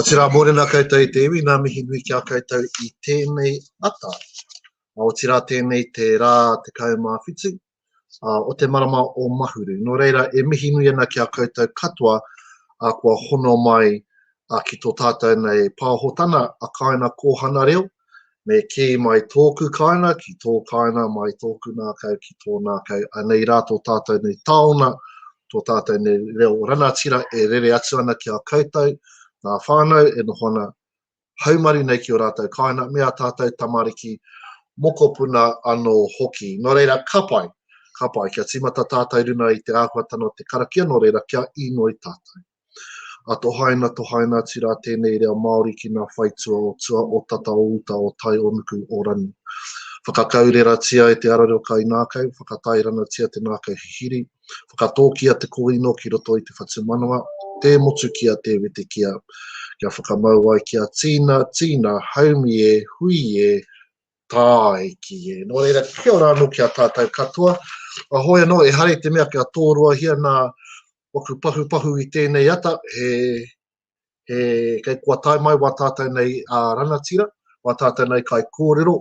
Otirā, mōrena koutou i te iwi, ngā mihi nui ki a koutou i tēnei ata. Otirā, tēnei te rā 17 o te marama o Mahuru. Nō reira, e mihi nui ana ki a koutou katoa kua hono mai ki tō tātou nei pāhotana a Kāinga Kōhanga Reo, Me kī mai tōku kāinga ki tō kāinga, mai tōku nākau ki tō nākau. Anei rā tō tātou nei taona, tō tātou nei reo ranatira e rere atu ana ki a koutou, ngā whānau e noho ana haumaru nei ki ō rātou kāinga, me ā tātou tamariki mokopuna anō hoki. Nō reira, ka pai, ka pai, kia tīmata tātou runa i te āhuatanga o te karakia, nō reira, kia īnoi tātou. A tohaina, tohaina atu rā tēnei reo Māori ki ngā whaitua o tua, o tata, o uta, o tai, o nuku, o rangi. Whakakaureratia e te arareo kaingākau, whakatairanatia te ngākau hihiri, whakatōkia te kōino ki roto i te whatumanawa, tē motukia, tē wetekia, kia whakamau ai kia tīna, tīna, haumi e, hui e, Tāiki e. Nō reira, kia ora anō ki a tātou katoa. A hoi anō, ehara i te mea kia tōroahia nā waku pahupahu i tēnei ata, he, he, kei kua tae mai wā tātou nei a ranatira, wā tātou nei kai kōrero,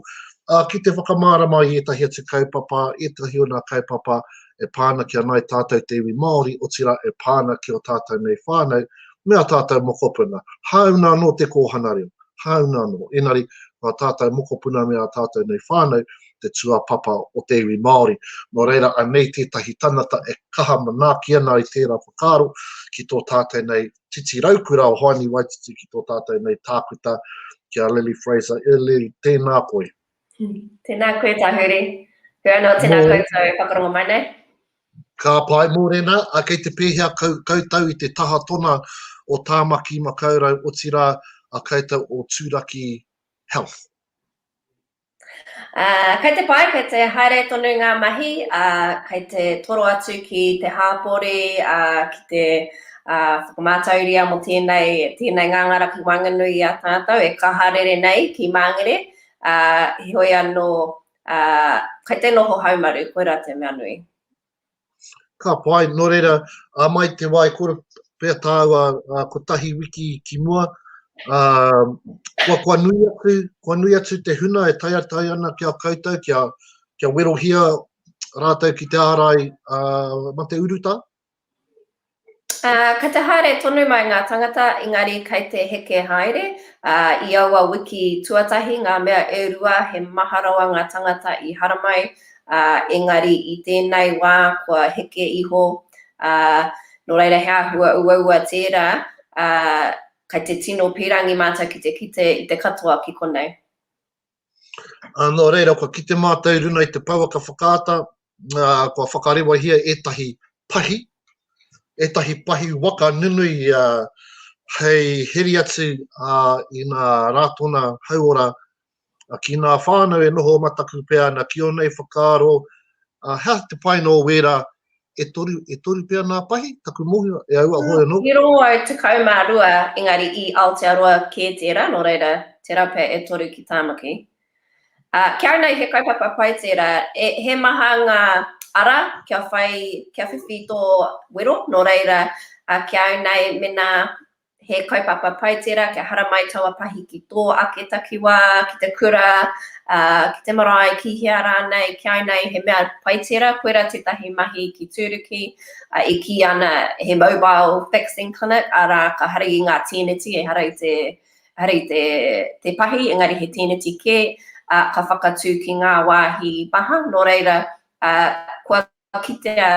a, ki te whakamārama i ētahi atu kaupapa, ētahi o nā kaupapa e pā ana ki a nāi tātou te iwi Māori, otirā e pā ana ki o tātou nei whānau, me a tātou mokopuna. Hāuna anō te kōhanga reo, hāuna anō. Engari, ko ā tātou mokopuna me ā tātou nei whānau te tūāpapa o te iwi Māori. Nō reira, anei tētahi tangata e kaha manaaki ana i tērā whakaaro ki tō tātou nei titi raukura o Hoani Waititi, ki tō tātou nei tākuta, ki a Lily Fraser. E Lily, tēnā koe. Tēnā koe, Tahuri. Hoi anō, tēnā koutou e whakarongo mai nei. Ka pai, mōrena, a kei te pēhea koutou i te taha tona o Tāmaki Makaurau, otirā a koutou o Tūraki Health? Uh, kei te pai, kei te haere tonu ngā mahi, uh, kei te toro atu ki te hāpori, uh, ki te uh, whakamātauria mō tēnei, tēnei ngāngara ki waenganui i a tātou, e kaha rere nei ki Māngere, uh, heoi anō, Ā, kei te noho haumaru, koirā te mea nui. Ka pai, nō reira, ā, mai te wā i kore pea tāua ā, kotahi wiki ki mua, ā, kua, kua nui atu, kua nui atu te huna e tae tae ana ki a koutou, kia, kia werohia rātou ki te ārai ā, mate urutā? Uh, kei te haere tonu mai ngā tangata, engari kei te heke haere. Uh, I aua wiki tuatahi, ngā mea e rua, he maha rawa ngā tangata i haramai, uh, engari i tēnei wā kua heke iho. Uh, nō reira he āhua uaua tērā, uh, kei te tino pīrangi mātou ki te kite i te katoa ki konei. Ā, nō reira, kua kite mātou i runa i te pouaka whakaata, ā, kua whakarewahia ētahi pahi, ētahi pahi waka nunui, ā, hei heri atu, ā, i ngā rātona hauora, ā, ki ngā whānau e noho mataku pea ana ki ō nei whakaaro, ā, he aha te painga o wērā e toru, e toru pea nā pahi, taku mōhio, e aua hoi anō. I rongo au 12, engari i Aotearoa kē tērā, nō reira, tērā pea e toru ki Tāmaki. Ā, ki au nei he kaupapa pai tērā, e, he maha ngā ara kia whai, kia whiwhi tō wero, nō reira, ā, ki au nei, mēnā he kaupapa pai tērā kia haramai taua pahi ki tō ake takiwā, ki te kura, ā, ki te marae, ki hea rānei, ki au nei he mea pai tērā, koirā tētahi mahi ki Tūruki, ā, e kī ana he mobile vaccine clinic, arā, ka hari i ngā tēneti, ehara i te, ehara i te, te pahi, engari he tēneti kē, ā, ka whakatū ki ngā wāhi maha, nō reira, ā, kua kitea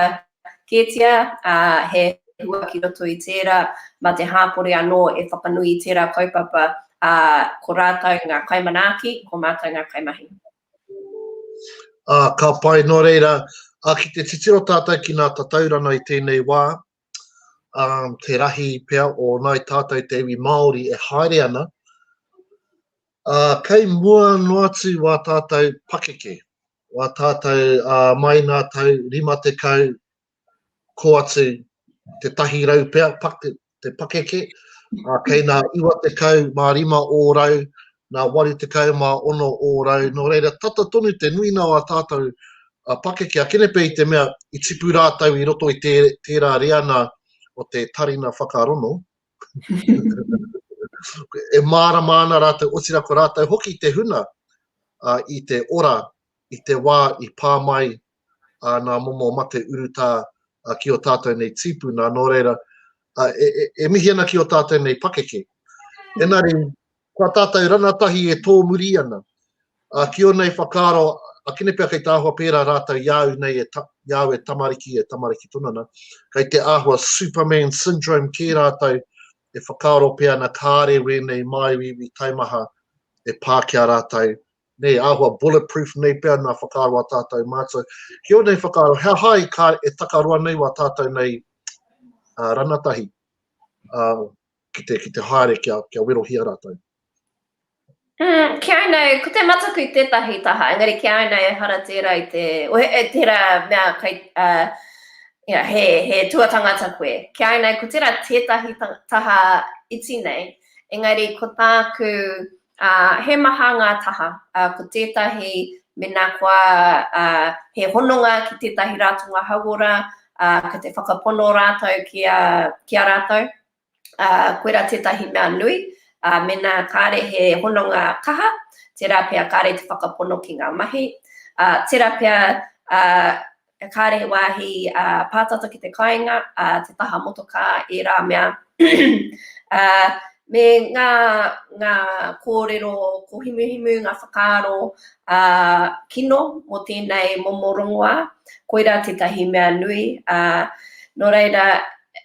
kētia, ā, he hua ki roto i tērā, mā te hāpori anō e whakanui i tērā kaupapa, ā, ko rātou ngā kaimanaaki, ko mātou ngā kaimahi. Ā, ka pai, nō reira, ā, ki te titiro tātou ki ngā tatauranga i tēnei wā, ā, te rahi pea o ngāi tātou te iwi Māori e haere ana, ā, kei mua noa atu wā tātou pakeke, wā tātou ā, mai nā tau 50 ko atu te 100 pea pak, te, te pakeke, ā, kei nā 95 ōrau, nā 86 ōrau, nō reira tata tonu te nuinga o ā tātou a pakeke a Kenepe i te mea i tipu rātou i roto i tē, tērā reana o te tarina whakarono. e mārama ana rātou, otirā ko rātou hoki te huna uh, i te ora, i te wā i pā mai uh, nā momo mate urutā uh, ki o tātou nei tīpuna, nō reira, uh, e, e, e mihi ana ki o tātou nei pakeke. Engari, kua tātou ranatahi e tōmuri ana, uh, ki o nei whakaaro, akene pea kei te āhua pērā rātou i au nei e, ta, i au e tamariki, e tamariki tonu ana, kei te āhua Superman syndrome kē rātou e whakaaro pea ana kāre wēnei māuiui taimaha e pā ki a rātou, nei, āhua bulletproof nei pea nā whakaaro a tātou mātou. Ki ō nei whakaaro, he aha i kā, e takaroa nei wā tātou nei uh, ranatahi uh, ki, te, ki te haere kia, kia werohia rātou? Mm, ki au nei, ko te mataku i tētahi taha, engari ki au nei ehara tērā i te, o he, e, tērā mea kai, uh, yeah, he, he tuatangata koe. Ki au nei, ko tērā tētahi taha iti nei, engari ko tāku, uh, he maha ngā taha, uh, ko tētahi mena kua uh, he hononga ki tētahi ratonga hauora, uh, ka te whakapono rātou ki a, ki a rātou. ā, koirā tētahi mea nui, ā, mēnā kāre he hononga kaha, tērā pea kāre te whakapono ki ngā mahi, ā, tērā pea, ā, kāre he wāhi, ā, pātata ki te kāinga, ā, te taha motokā, ērā mea, ā, me ngā, ngā kōrero kōhimuhimu, ngā whakaaro, ā, kino mō tēnei momo rongoā, koirā tētahi mea nui, ā, nō reira,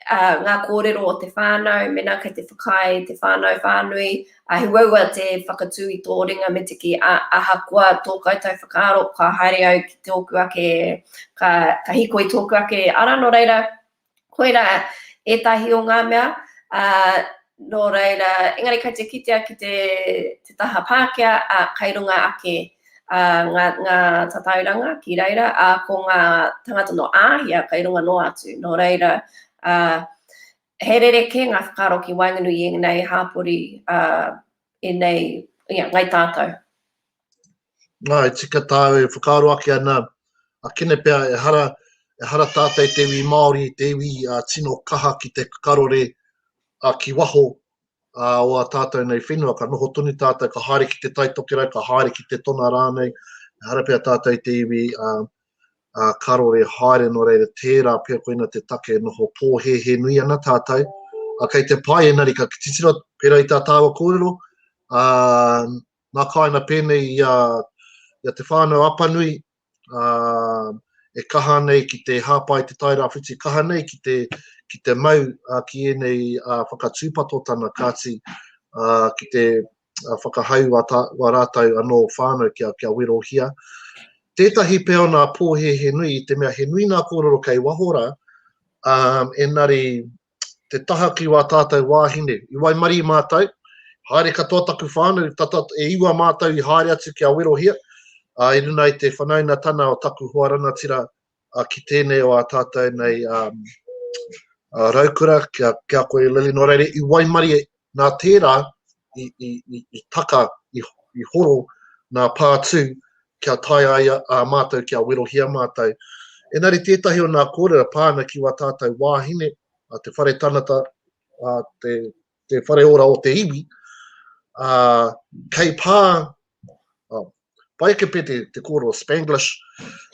uh, ngā kōrero o te whānau, mēnā kei te whakaae te whānau whānui, uh, he uaua te whakatū i tō ringa me te kī, uh, ahakoa tō koutou whakaaro, ka haere au ki tōku ake, ka, ka hīkoi tōku ake ara, nō reira, koirā ētahi o ngā mea, uh, nō reira, engari kei te kitea ki te, te taha Pākehā, uh, kei runga ake ā, ngā, ngā tatauranga ki reira, ā, ko ngā tangata nō Āhia kei runga noa atu. Nō reira, ā, he rerekē ngā whakaaro ki waenganui i ēnei hāpori, ā, ēnei, ia, ngai tātou. Nā, e tika tāu e whakaaro ake ana, a kene pea ehara, ehara tātou te iwi Māori, te iwi uh, tino kaha ki te karore uh, ki waho ā, o ā tātou nei whenua, ka noho tonu tātou, ka haere ki te Tai Tokerau, ka haere ki te Tona rānei, ehara pea tātou i te iwi ā, ā, karore haere, nō reira tērā pea koina te take noho pōhēhē nui ana tātou, ā, kei te pai engari ka titiro pērā i tā tāua kōrero, ā, ngā kāinga pēnei i a, i a Te Whānau Apanui, ā, e kaha nei ki te hāpai te Tairāwhiti, kaha nei ki te, ki te mau ā, ki ēnei ā, whakatūpatotanga kāti ā, ki te whakahau wā, tā, wā rātou anō whānau kia, kia werohia. Tētahi pea o nā pōhēhē nui i te mea he nui nā kōrero kei waho rā, ā, engari te taha ki wā tātou wāhine. I waimarie mātou, haere katoa taku whānau, tata e iwa mātou i haere atu kia werohia, ā, i runa i te whanaungatana o taku hoa ranatira ā, ki tēnei o ā tātou nei um, ā, raukura, ki a, ki a koe Lily, nō reira, i waimarie nā tērā i, i, i, i taka, i, i horo nā pātū kia tae ai a mātou, kia werohia mātou. Engari tētahi o nā kōrero pā ana ki wā tātou wāhine, a te whare tanata, a te, te whare ora o te iwi, a, kei pā, oh, pai ake pea te, te kōrero Spanglish,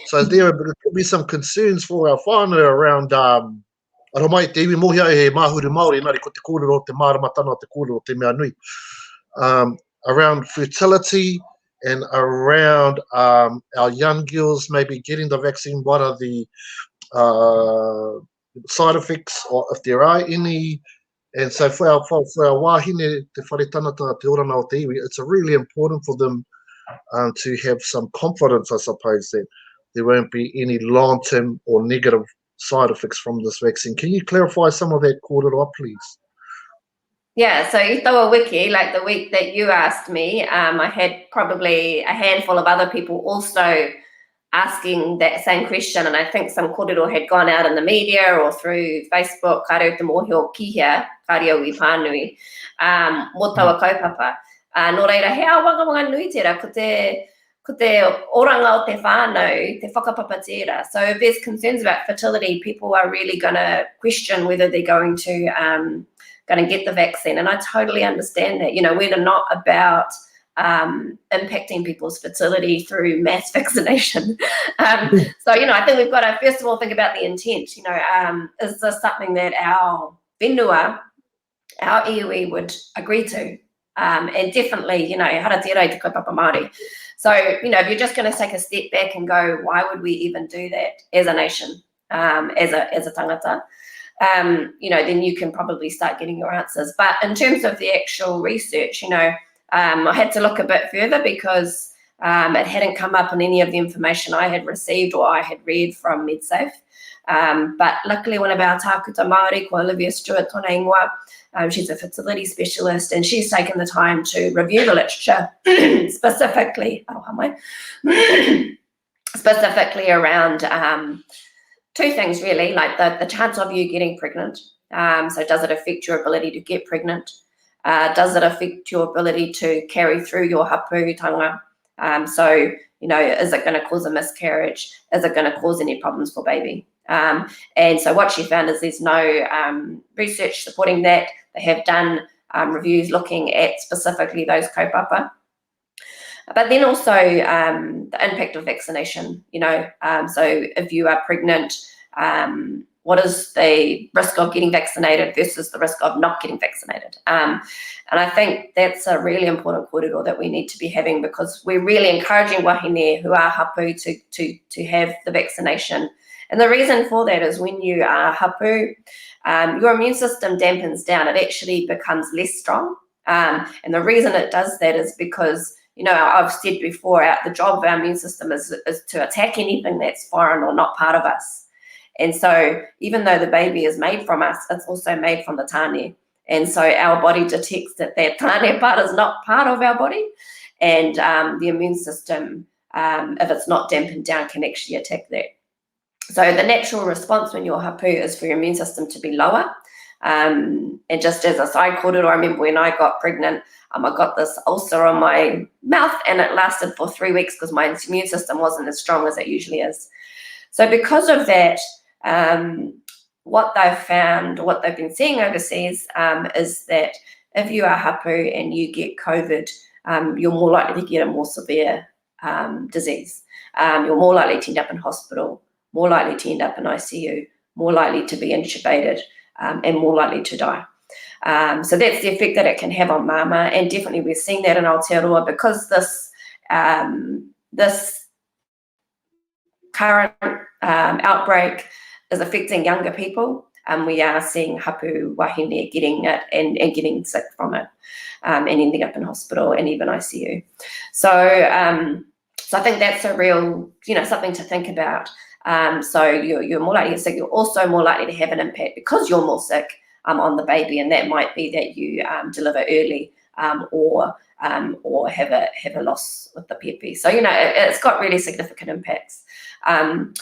so there could be some concerns for our whānau around um, Ara mai, te iwi mōhio ai he māhuru Māori, engari ko te kōrero, te māramatanga o te kōrero te mea nui. Um, around fertility and around um, our young girls maybe getting the vaccine, what are the uh, side effects, or if there are any. And so for our, for, for our wāhine, te whare tangata, te oranga o te iwi, it's really important for them um, to have some confidence, I suppose, that there won't be any long-term or negative side effects from this vaccine. Can you clarify some of that kōrero, please? Yeah, so i taua wiki, like the week that you asked me, um, I had probably a handful of other people also asking that same question, and I think some kōrero had gone out in the media or through Facebook, kāre au te mōhio ki hea, kāre au i pānui, um, mō taua mm. kaupapa. Uh, nō reira, he āwangawanga nui tērā, ko te, ko te oranga o te whānau, te whakapapa tērā. So if there's concerns about fertility, people are really going to question whether they're going to um, going to get the vaccine. And I totally understand that. You know, we're not about um, impacting people's fertility through mass vaccination. Um, so, you know, I think we've got to first of all think about the intent. You know, um, is this something that our whenua, our iwi would agree to? Um, and definitely, you know, hara tērā i te kaupapa Māori. So, you know, if you're just going to take a step back and go, why would we even do that as a nation, um, as a as a tangata? Um, you know, then you can probably start getting your answers. But in terms of the actual research, you know, um, I had to look a bit further because um, it hadn't come up in any of the information I had received or I had read from MedSafe. Um, but luckily, one of our tākuta Māori, ko Olivia Stewart tōna ingoa, um, she's a fertility specialist and she's taken the time to review the literature specifically, aroha mai, specifically around um, two things really, like the, the chance of you getting pregnant. Um, so does it affect your ability to get pregnant? Uh, does it affect your ability to carry through your hapu tanga? Um, so, you know, is it going to cause a miscarriage? Is it going to cause any problems for baby? Um, and so what she found is there's no um, research supporting that. They have done um, reviews looking at specifically those kaupapa. But then also um, the impact of vaccination, you know, um, so if you are pregnant, um, what is the risk of getting vaccinated versus the risk of not getting vaccinated? Um, and I think that's a really important kōrero that we need to be having because we're really encouraging wahine who are hapu to, to, to have the vaccination. And the reason for that is when you are hapu, um, your immune system dampens down. It actually becomes less strong. Um, and the reason it does that is because, you know, I've said before, our, the job of our immune system is, is to attack anything that's foreign or not part of us. And so even though the baby is made from us, it's also made from the tāne. And so our body detects that that tāne part is not part of our body. And um, the immune system, um, if it's not dampened down, can actually attack that. So the natural response when you're hapu is for your immune system to be lower. Um, and just as a side kōrero, I remember when I got pregnant, um, I got this ulcer on my mouth and it lasted for three weeks because my immune system wasn't as strong as it usually is. So because of that, um, what they've found, what they've been seeing overseas, um, is that if you are hapu and you get COVID, um, you're more likely to get a more severe um, disease. Um, you're more likely to end up in hospital, more likely to end up in ICU, more likely to be intubated, um, and more likely to die. Um, so that's the effect that it can have on mama, and definitely we're seeing that in Aotearoa because this um, this current um, outbreak is affecting younger people. Um, we are seeing hapu wahine getting it and, and getting sick from it um, and ending up in hospital and even ICU. So, um, so I think that's a real, you know, something to think about. Um, so you're, you're more likely to get sick. You're also more likely to have an impact because you're more sick um, on the baby, and that might be that you um, deliver early um, or um, or have a have a loss with the pēpi. So you know it, it's got really significant impacts. Um,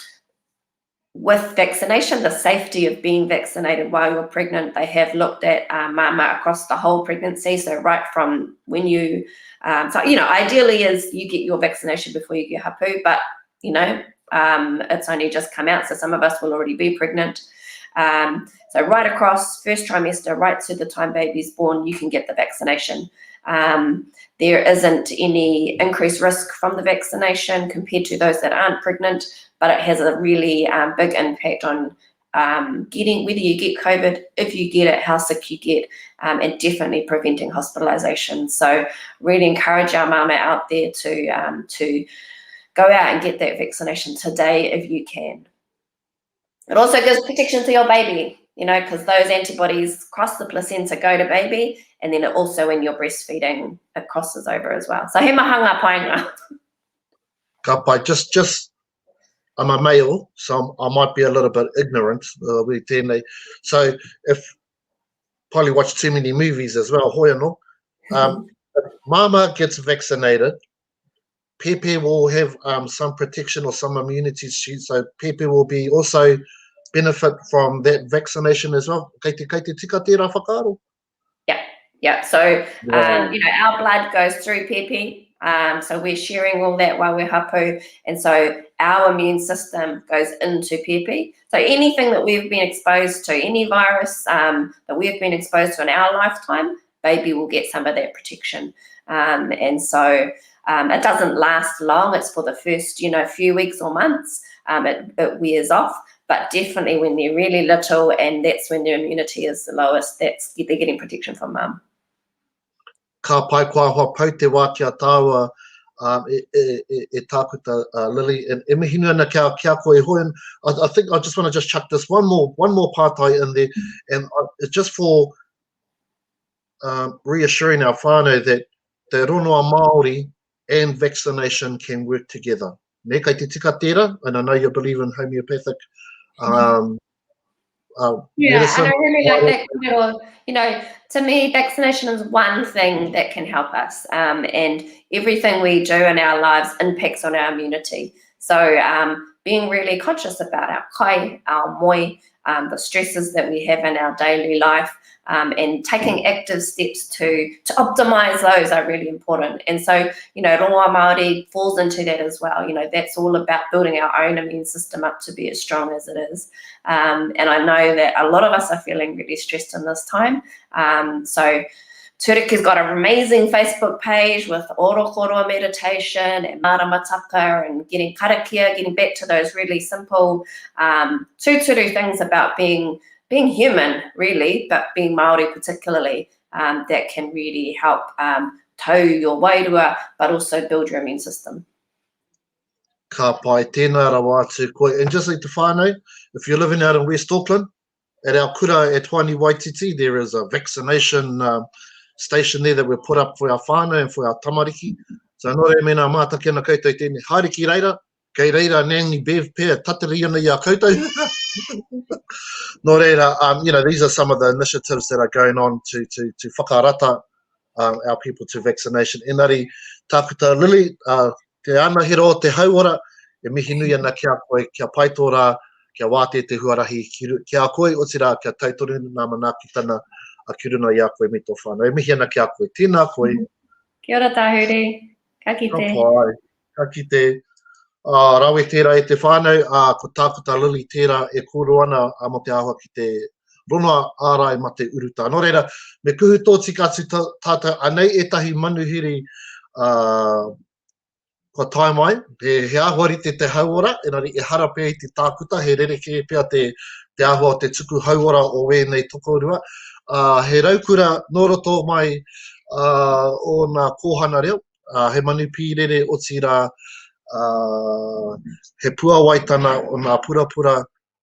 with vaccination, the safety of being vaccinated while you're pregnant, they have looked at um, mama across the whole pregnancy. So right from when you, um, so you know, ideally is you get your vaccination before you get hapu, but you know, um, it's only just come out, so some of us will already be pregnant. Um, so right across first trimester, right to the time baby's born, you can get the vaccination. Um, there isn't any increased risk from the vaccination compared to those that aren't pregnant, but it has a really um, big impact on um, getting whether you get COVID, if you get it, how sick you get, um, and definitely preventing hospitalisation. So really encourage our mama out there to um, to go out and get that vaccination today if you can. It also gives protection to your baby, you know, because those antibodies cross the placenta, go to baby, and then it also when you're breastfeeding, it crosses over as well. So he maha ngā painga. Ka pai, just, just, I'm a male, so I'm, I might be a little bit ignorant uh, with tēnei. So if, probably watch too many movies as well, hoi anō. Um, mama gets vaccinated, Pepe will have um, some protection or some immunity. So Pepe will be also benefit from that vaccination as well. Kei te, kei te tika tērā whakaaro. Yeah, yeah. So, um, you know, our blood goes through Pepe. Um, so we're sharing all that while we're hapu, and so our immune system goes into pēpi. So anything that we've been exposed to, any virus um, that we've been exposed to in our lifetime, baby will get some of that protection. Um, and so um, it doesn't last long. It's for the first, you know, few weeks or months. Um, it, it wears off. But definitely when they're really little and that's when their immunity is the lowest, that's they're getting protection from mum. Ka pai kua hoa pau te wā ki a tāua um, e, e, e, e tākuta uh, Lily, and e mihi nui ana kia, kia koe e hoi. And I, I think I just want to just chuck this one more, one more pātai in there, and I, it's just for um, reassuring our whānau that te rongoa Māori and vaccination can work together. Ne, kei te tika tērā, and I know you believe in homeopathic um, uh, yeah, medicine. and I really like that little, you know, to me, vaccination is one thing that can help us, um, and everything we do in our lives impacts on our immunity. So um, being really conscious about our kai, our moi, um, the stresses that we have in our daily life, um, and taking active steps to, to optimize those are really important. And so, you know, rongoa Māori falls into that as well. You know, that's all about building our own immune system up to be as strong as it is. Um, and I know that a lot of us are feeling really stressed in this time. Um, so Turuki's got an amazing Facebook page with orokoro meditation and maramataka and getting karakia, getting back to those really simple um, tūturu things about being being human, really, but being Māori particularly, um, that can really help um, tau your wairua, but also build your immune system. Ka pai, tēnā rawa atu koe. And just like te whānau, if you're living out in West Auckland, at our kura at Hoani Waititi, there is a vaccination um, station there that we put up for our whānau and for our tamariki. So nō reira mēnā mātaki ana koutou tēnei, haere ki reira, kei reira Nanny Bev pea tatari ana i a koutou. nō reira, um, you know, these are some of the initiatives that are going on to, to, to whakarata um, our people to vaccination. Engari, Tākuta Lily, uh, te anahera o te hauora, e mihi nui ana ki a koe, kia pai tō rā, kia wātea te huarahi ki, ki a koe, otirā, kia tau tonu ngā manaakitanga a ki runga i a koe me tō whānau. E mihi ana ki a koe. Tēnā koe. Kia ora Tāhuri. Ka kite. Ka pai. Ka kite. Uh, rawe tērā e te whānau, uh, ko Tākuta Lily tērā e kōrero ana uh, mō te āhua ki te rongoa ārai mate urutā. Nō reira, me kuhu tōtika atu tātou, anei ētahi manuhiri uh, kua tae mai, he, he āhua rite te hauora, engari ehara pea i te tākuta, he rerekē pea te, te āhua o te tuku hauora o ēnei tokorua. Uh, he raukura nō roto mai uh, o nā kōhana reo, uh, he manu pīrere otirā, uh, he puawaitana o nā purapura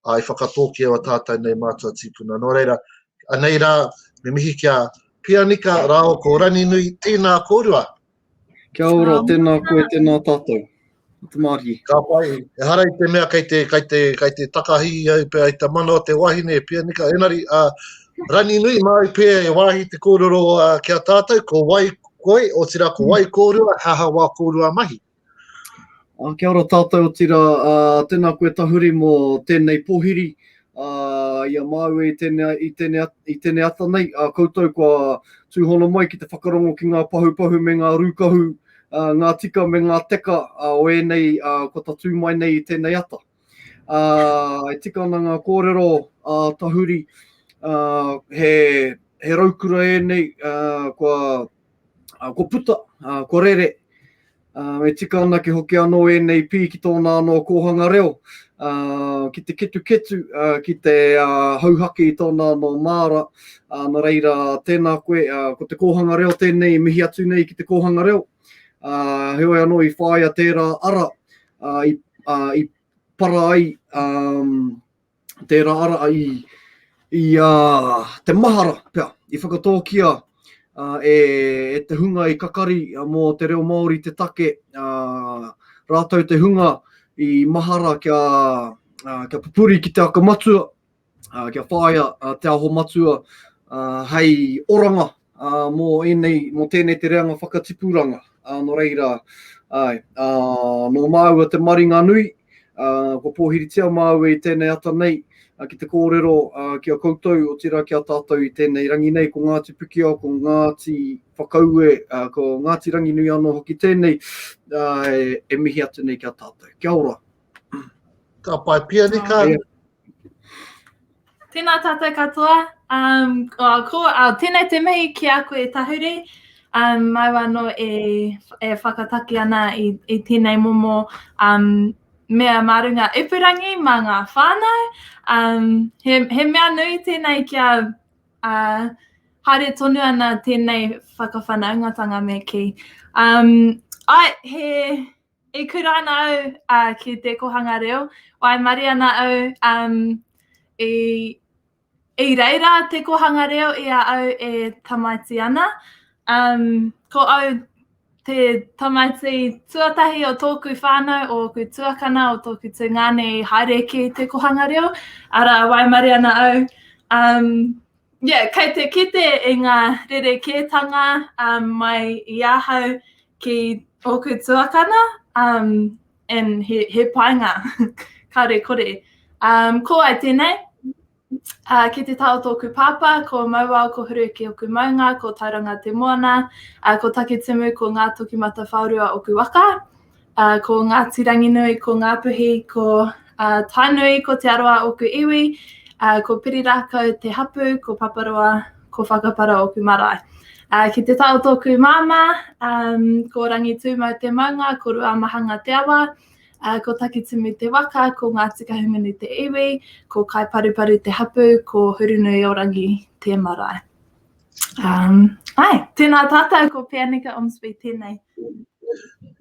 ā, i whakatōkia o tātou nei mātua tīpuna. Nō reira, anei rā, me mihi ki a Pianika rāua ko Ranginui, tēnā kōrua. Kia ora, tēnā koe, tēnā tātou. Te mārie. Ka pai, ehara i te mea kei te, kei te, kei te takahi au pea i te mana o te wahine, Pianika, engari, ā, Ranginui, māu pea e wāhi te kōrero uh, ki a tātou, ko wai koe, otirā ko wai kōrua, he aha wā kōrua mahi. Uh, kia ora tātou otirā, uh, tēnā koe Tahuri mō tēnei pōhiri uh, i a māua i tēnei, i tēnei, i tēnei ata nei. Uh, koutou kua tūhono mai ki te whakarongo ki ngā pahupahu me ngā rūkahu, uh, ngā tika me ngā teka uh, o ēnei uh, kua tatū mai nei i tēnei ata. Uh, e tika ana ngā kōrero a uh, Tahuri, uh, he, he raukura ēnei uh, kua, uh, kua puta, uh, kua rere, Uh, e tika ana ki hoki anō ēnei pī ki tōna anō kōhanga reo, uh, ki te ketuketu, uh, ki te uh, hauhake i tōna anō māra. Uh, nō reira, tēnā koe, uh, ko te kōhanga reo tēnei, mihi atu nei ki te kōhanga reo. Uh, heoi anō i whāia tērā ara, uh, i, uh, i para ai um, tērā ara i, i uh, te mahara pea, i whakatōkia uh, e, e te hunga i kakari mō te reo Māori te take, uh, rātou te hunga i mahara kia, uh, kia pupuri ki te aka matua, uh, kia whāia uh, te aho matua uh, hei oranga uh, mō, ēnei, mō tēnei te reanga whakatipuranga. Uh, nō reira, ai, uh, nō māua te maringa nui, uh, kua pōhiritia māua i tēnei ata nei, ki te kōrero ki a koutou, otirā ki a tātou i tēnei rangi nei, ko Ngāti Pikiao, ko Ngāti Whakaue, ko Ngāti Ranginui anō hoki tēnei e mihi atu nei ki a tātou. Kia ora. Ka pai, Pianika. Tēnā tātou katoa. Um, oh, ko, oh, tēnei te mihi ki a koe Tahuri. Um, mau anō e, e whakataki ana i, i tēnei momo um, mea mā runga ipurangi mā ngā whānau. Um, he, he mea nui tēnei kia uh, haere tonu ana tēnei whakawhanaungatanga me kī. Um, ai, he, i kura ana au uh, ki te kohanga reo, waimarie ana au um, i, I reira te kohanga reo i a au e tamaiti ana. Um, ko au te tamaiti tuatahi o tōku whānau, o ōku tuakana, o tōku tungāne i haere ki te kohanga reo. Arā, waimarie ana au. Um, yeah, kei te kite i ngā rerekētanga um, mai i ahau ki ōku tuakana, um, and he, he painga, kāore kore. Um, ko ai tēnei, uh, ki te taha o tōku pāpā, ko Mauao, ko Hurueke oku maunga, ko Tauranga te moana, uh, ko Takitimu, ko Ngā Toki Matawhaorua oku waka, uh, ko Ngāti Ranginui, ko Ngāpuhi, ko uh, Tainui, ko Te Arawa oku iwi, uh, ko Pirirākau te hapu, ko Paparoa, ko Whakapara oku marae. Uh, ki te taha o tōku māmā, um, ko Rangitūmau te maunga, ko Ruamahanga te awa, uh, ko Takitimu te waka, ko Ngāti Kahungunu te iwi, ko Kaiparuparu te hapu, ko Hurunui-o-Rangi te marae. Um, ai, tēnā tātou, ko Pianika Ormsby tēnei.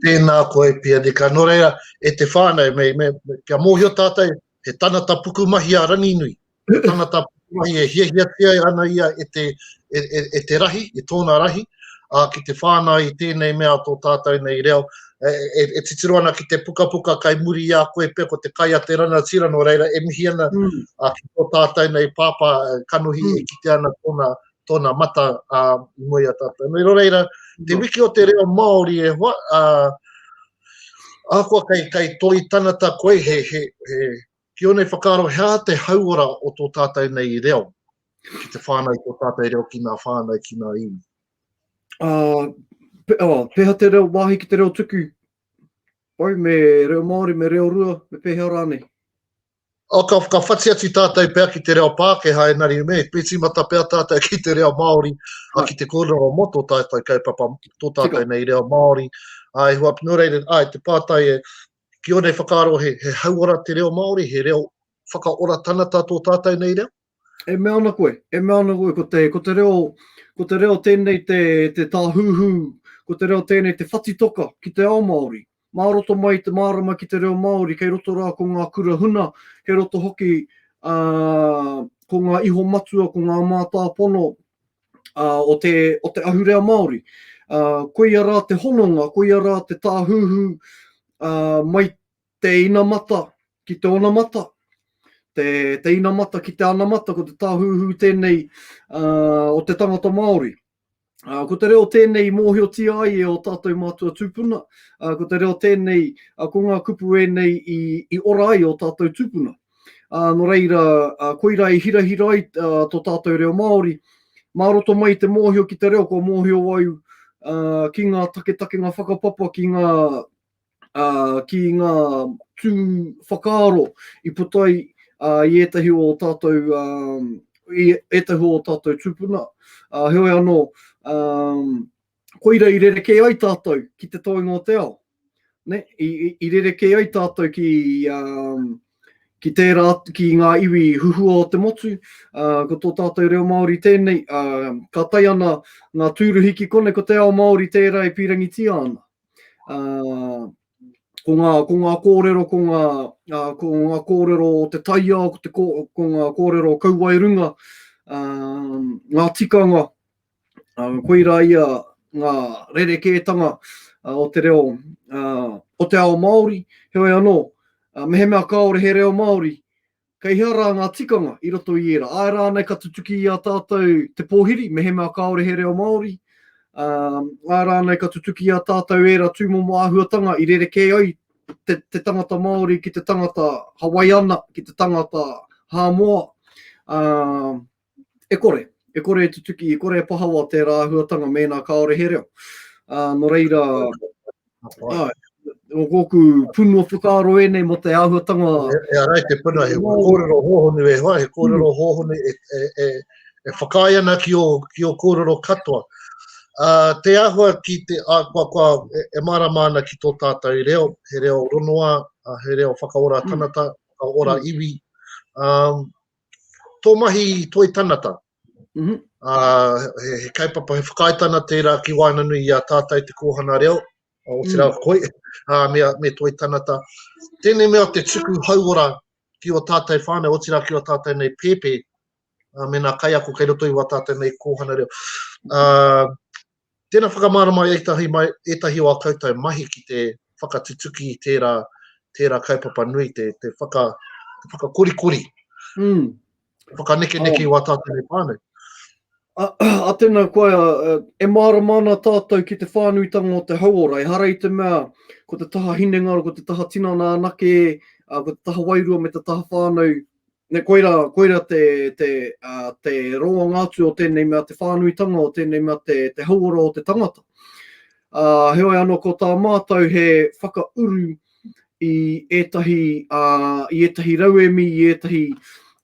Tēnā koe, Pianika. Nō reira, e te whānau, me, me, kia mōhio tātou, he tangata pukumahi a Ranginui. He tangata pukumahi e hiahiatia ana ia e te, e, e, e te rahi, e tōna rahi, ā, ki te whānau i tēnei mea tō tātou nei reo. E, e, e titiro ana ki te pukapuka kai muri i a koe pea ko te kai a te ranatira, nō reira e mihi ana mm. ā, ki tō tātou nei pāpā kanohi mm. e kite ana tōna, tōna mata ā, i mua i a tātou. Nō reira, te mm. wiki o te reo Māori e hoa, ā, ahakoa kei, kei toi tangata koe, he, he, he, Ki ō nei whakaaro, he aha te hauora o tō tātou nei reo ki te whānau, tō tātou reo ki ngā whānau, ki ngā iwi? Uh, pe, oh, pēhea te reo wāhi ki te reo tuku? Oi, me reo Māori, me reo rua, me pēhea rānei? Oh, ka, ka whati atu tātou pea ki te reo Pākehā, engari me, me tīmata pea tātou ki te reo Māori, a ki te kōrero mō tō tātou kaupapa, tō tātou nei reo Māori. Ai, hua, nō reira, ai, te pātai e, Ki ō nei whakaaro he, he hauora te reo Māori, he reo whakaora tangata tō tātou nei reo? E mea ana koe, e mea ana koe, ko te, ko te reo, ko te reo tēnei te, te tāhuhu, ko te reo tēnei te whatitoka ki te ao Māori. Mā roto mai te mārama ki te reo Māori, kei roto rā ko ngā kura huna, kei roto hoki ā, ko ngā iho matua, ko ngā mātāpono ā, o te, o te ahurea Māori. Ā, koia rā te hononga, koia rā te tāhuhu ā, mai te inamata ki te onamata, te, te inamata ki te anamata, ko te tāhuhu tēnei ā, o te tangata Māori. Ā, ko te reo tēnei i mōhiotia ai e ō tātou mātua tūpuna, ā, ko te reo tēnei, ā, ko ngā kupu ēnei i, i ora ai ō tātou tūpuna. Ā, nō reira, ā, koirā i hirahira ai ā, tō tātou reo Māori. Mā roto mai i te mōhio ki te reo, kua mōhio au ā, ki ngā taketakenga whakapapa, ki ngā, ā, ki ngā tū whakaaro i puta ai ā, i ētahi o ō tātou, ā, i ētahi o ō tātou tūpuna. Ā, heoi anō, ā, koira i rerekē ai tātou ki te toenga o te ao. Ne? I, i, i rerekē ai tātou ki, um, ki tērā, ki ngā iwi huhua o te motu, uh, ko tō tātou reo Māori tēnei, uh, ka tae ana ngā tūruhi ki konei, ko te ao Māori tērā e pīrangitia ana. Uh, ko ngā, ko ngā kōrero, ko ngā, uh, ko ngā kōrero o te taiao, ko, te, ko, ko ngā kōrero o kauae runga, uh, ngā tikanga, Koirā ia ngā rerekētanga o te reo o te ao Māori. Heoi anō, mehemea kāore he reo Māori, kei hea rā ngā tikanga i roto i ērā? Āe rānei ka tutuki i a tātou te pōhiri, mehemea kāore he reo Māori? Āe rānei ka tutuki i a tātou ērā tūmomo āhuatanga i rerekē ai te, te tangata Māori ki te tangata Hawaiana, ki te tangata Hāmoa, ā, e kore, e kore e tutuki, e kore e pahawa tērā āhuatanga mēnā kāore he reo. Ā, nō reira, āe, o kōku punua whakaaro ēnei mō te āhuatanga. E, e arai te punua, he kōrero hōhonu e hoa, he kōrero mm. hōhonu e, e, e, e whakaae ana ki o, ki o kōrero katoa. Uh, te āhua ki te, uh, kua, kua, e, e mārama ana ki tō tātou reo, he reo ronoa, uh, he reo whakaora mm. tangata, whakaora mm. iwi. Um, tō mahi toi tanata, mm -hmm. uh, he, he kaupapa, he whakaaetana tērā ki waenganui i a tātou te kōhanga reo, otirā mm. koe, uh, me, me toi tanata. Tēnei mea te tuku hauora ki o tātou whānau, otirā ki o tātou nei pēpē, uh, me nā kaiako kei roto i wā tātou nei kōhanga reo. Uh, Tēnā whakamārama ētahi, mai, ētahi o a koutou mahi ki te whakatutuki i tērā, tērā kaupapa nui, te, te, whaka, te whakakorikori, mm. whakanekeneke oh. i wā tātou nei whānau. A, a tēnā koe, e mārama ana tātou ki te whānuitanga o te hauora, ehara i te mea ko te taha hinengaro, ko te taha tinana anake, ko te taha wairua me te taha whānau Ne, koira, koira te, te, uh, te roanga atu o tēnei mea, te whānuitanga o tēnei mea, te, te hauora o te tangata. Uh, heoi anō ko tā mātou he whakauru i ētahi, uh, i ētahi rauemi, i ētahi,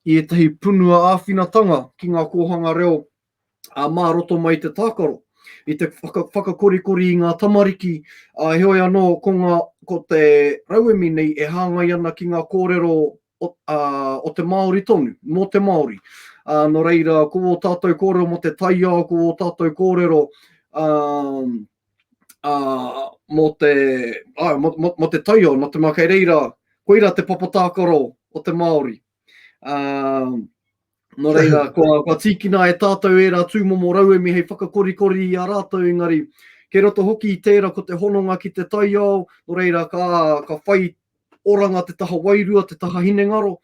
i ētahi punua āwhinatanga ki ngā kōhanga reo ā, mā roto mai i te tākaro, i te whaka, whakakorikori i ngā tamariki, ā, heoi anō, ko ngā, ko te rauemi nei e hāngai ana ki ngā kōrero o, ā, o te Māori tonu, mō te Māori. Ā, nō reira, ko ō tātou kōrero mō te taiao, ko ō tātou kōrero, ā, ā, mō te, ā, mō, mō, mō te taiao, nō te mea kei reira, koirā te papa tākaro o te Māori. Ā, Nō reira, kua, kua tīkina e tātou ērā tūmomo rauemi hei whakakorikori i a rātou, engari, kei roto hoki i tērā ko te hononga ki te taiao, nō reira, ka, ka whai oranga te taha wairua, te taha hinengaro,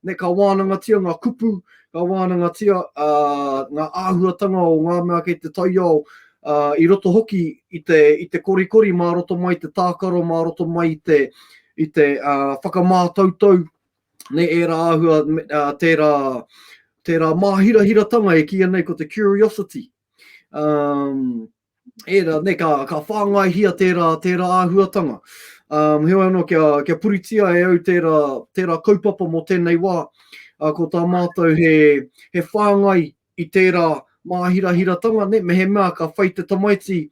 ne, ka wānangatia ngā kupu, ka wānangatia uh, ngā āhuatanga o ngā mea kei te taiao, uh, i roto hoki i te, i te korikori mā roto mai te tākaro, mā roto mai i te, i te uh, whakamātautau me ērā āhua, uh, tērā, tērā māhirahiratanga e kīia nei ko te curiosity. Um, ērā, ne, ka, ka whāngaihia tērā, tērā āhuatanga. Um, heoi anō, kia, kia puritia e au tērā, tērā kaupapa mō tēnei wā, uh, ko tā mātou he, he whāngai i tērā māhirahiratanga, ne, mehemea ka whai te tamaiti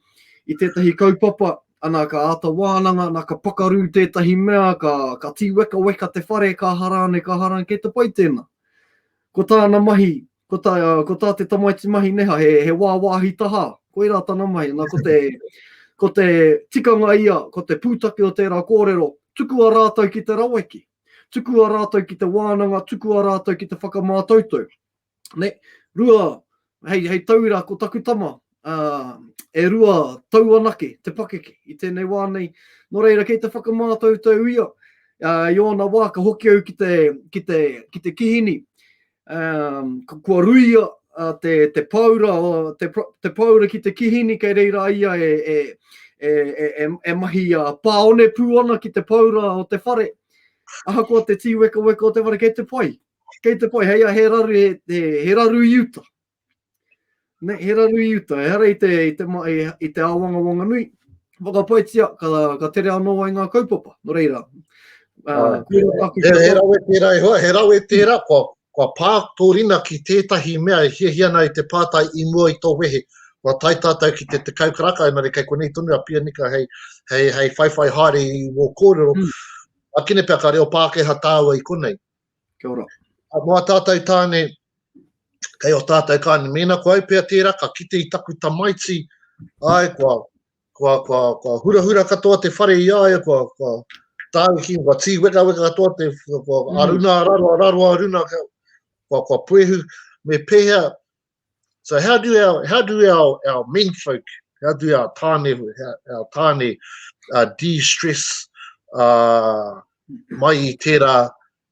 i tētahi kaupapa, ana ka āta wānanga, ana ka pakaru tētahi mea, ka, ka tīwekaweka te whare, ka aha rānei, ka aha rānei, kei te pai tēnā. Ko tāna mahi, ko tā, ko tā te tamaiti mahi neha, he, he wāwāhi tahā, koirā tana mahi, ana ko te, ko te tikanga ia, ko te pūtake o tērā kōrero, tukua rātou ki te raweke, tukua rātou ki te wānanga, tukua rātou ki te whakamātautau. Ne, rua, hei, hei tauira ko taku tama, uh, e rua tau anake te pakeke i tēnei wā nei. Nō reira, kei te whakamātautau ia, uh, i ōna wā ka hoki au ki te, ki te, ki te kihini, um, kua ruia uh, te, te paura, te, te paura ki te kihini kei reira ia e, e, e, e, e, e mahi uh, pāone pū ana ki te paura o te whare. Ahakoa te tīwekaweka o te whare, kei te pai. Kei te pai, hei a he raru, he, he, he raru i uta. Ne, he raru i uta, ehara i te, i te, i, i te āwangawanga nui. Whakapaitia, ka, ka tere anō ai ngā kaupapa. Nō reira, uh, he, he rawe tērā e hoa, he rawe tērā, kua, kua pā tō rina ki tētahi mea e hiahia ana i te pātai i mua i tō wehe. Kua tae tātou ki te tekau karaka, engari kei konei tonu a Pianika hei, hei, hei whaiwhai haere i wō kōrero. Mm. Akene pea ka reo Pākehā tāua i konei. Kia ora. Mō a tātou tāne, kei o tātou kāne, mēnā ko au pea tērā, ka kite i taku tamaiti, ai, kua, kua, kua, kua hurahura katoa te whare i a ia, kua, kua tāuki, kua tīwekaweka katoa te, kua mm. aruna, raro, raro, aruna, kua, kua puehu, me pēhea, So how do our, how do our, our men folk, how do our tāne, our tāne uh, de-stress uh, mai i tērā,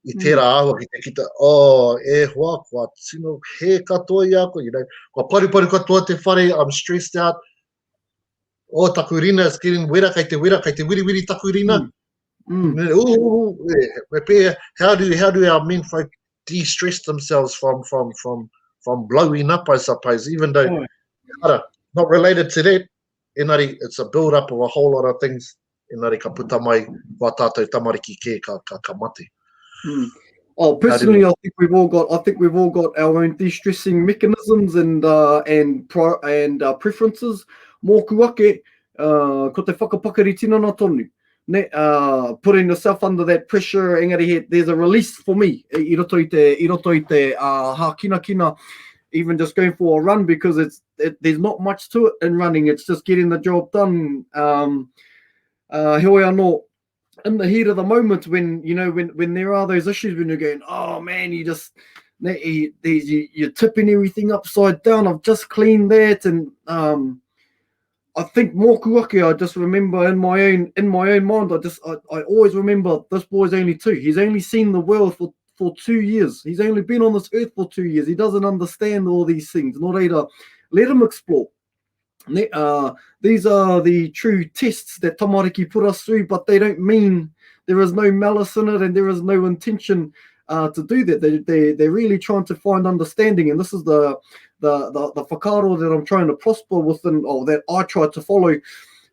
i tērā mm. āhua ki te kita, oh, e hoa, kua tino hē katoa i a koe, you know, kua paruparu katoa te whare, I'm stressed out, oh, taku rina is getting wera, kei te wera, kei te wiriwiri taku rina. Mm. Mm. Ooh, e, me pēhea, how do, how do our men folk? de-stress themselves from, from, from, from blowing up, I suppose, even though, oh. not related to that, engari, it's a build up of a whole lot of things, engari ka puta mai wā tātou tamariki kē ka, ka, ka mate. Hmm. Oh, personally, I think we've all got. I think we've all got our own de-stressing mechanisms and uh, and pro, and uh, preferences. Mōku ake, uh, ko te whakapakari tinana tonu. Ne, uh, putting yourself under that pressure, engari he, there's a release for me i roto i te, i roto i te uh, hākinakina, even just going for a run because it's it, there's not much to it in running. It's just getting the job done. Um, uh, heoi anō, in the heat of the moment when, you know, when, when there are those issues when you're going, oh man, you just, you, you, you're tipping everything upside down. I've just cleaned that. And um, I think mōku ake, I just remember in my own in my own mind, I just I, I always remember this boy's only two. He's only seen the world for, for two years. He's only been on this earth for two years. He doesn't understand all these things. Nō reira, let him explore. Uh, these are the true tests that tamariki put us through, but they don't mean there is no malice in it and there is no intention uh, to do that. They, they, they're really trying to find understanding, and this is the, the, the, the whakaaro that I'm trying to prosper within, or that I try to follow,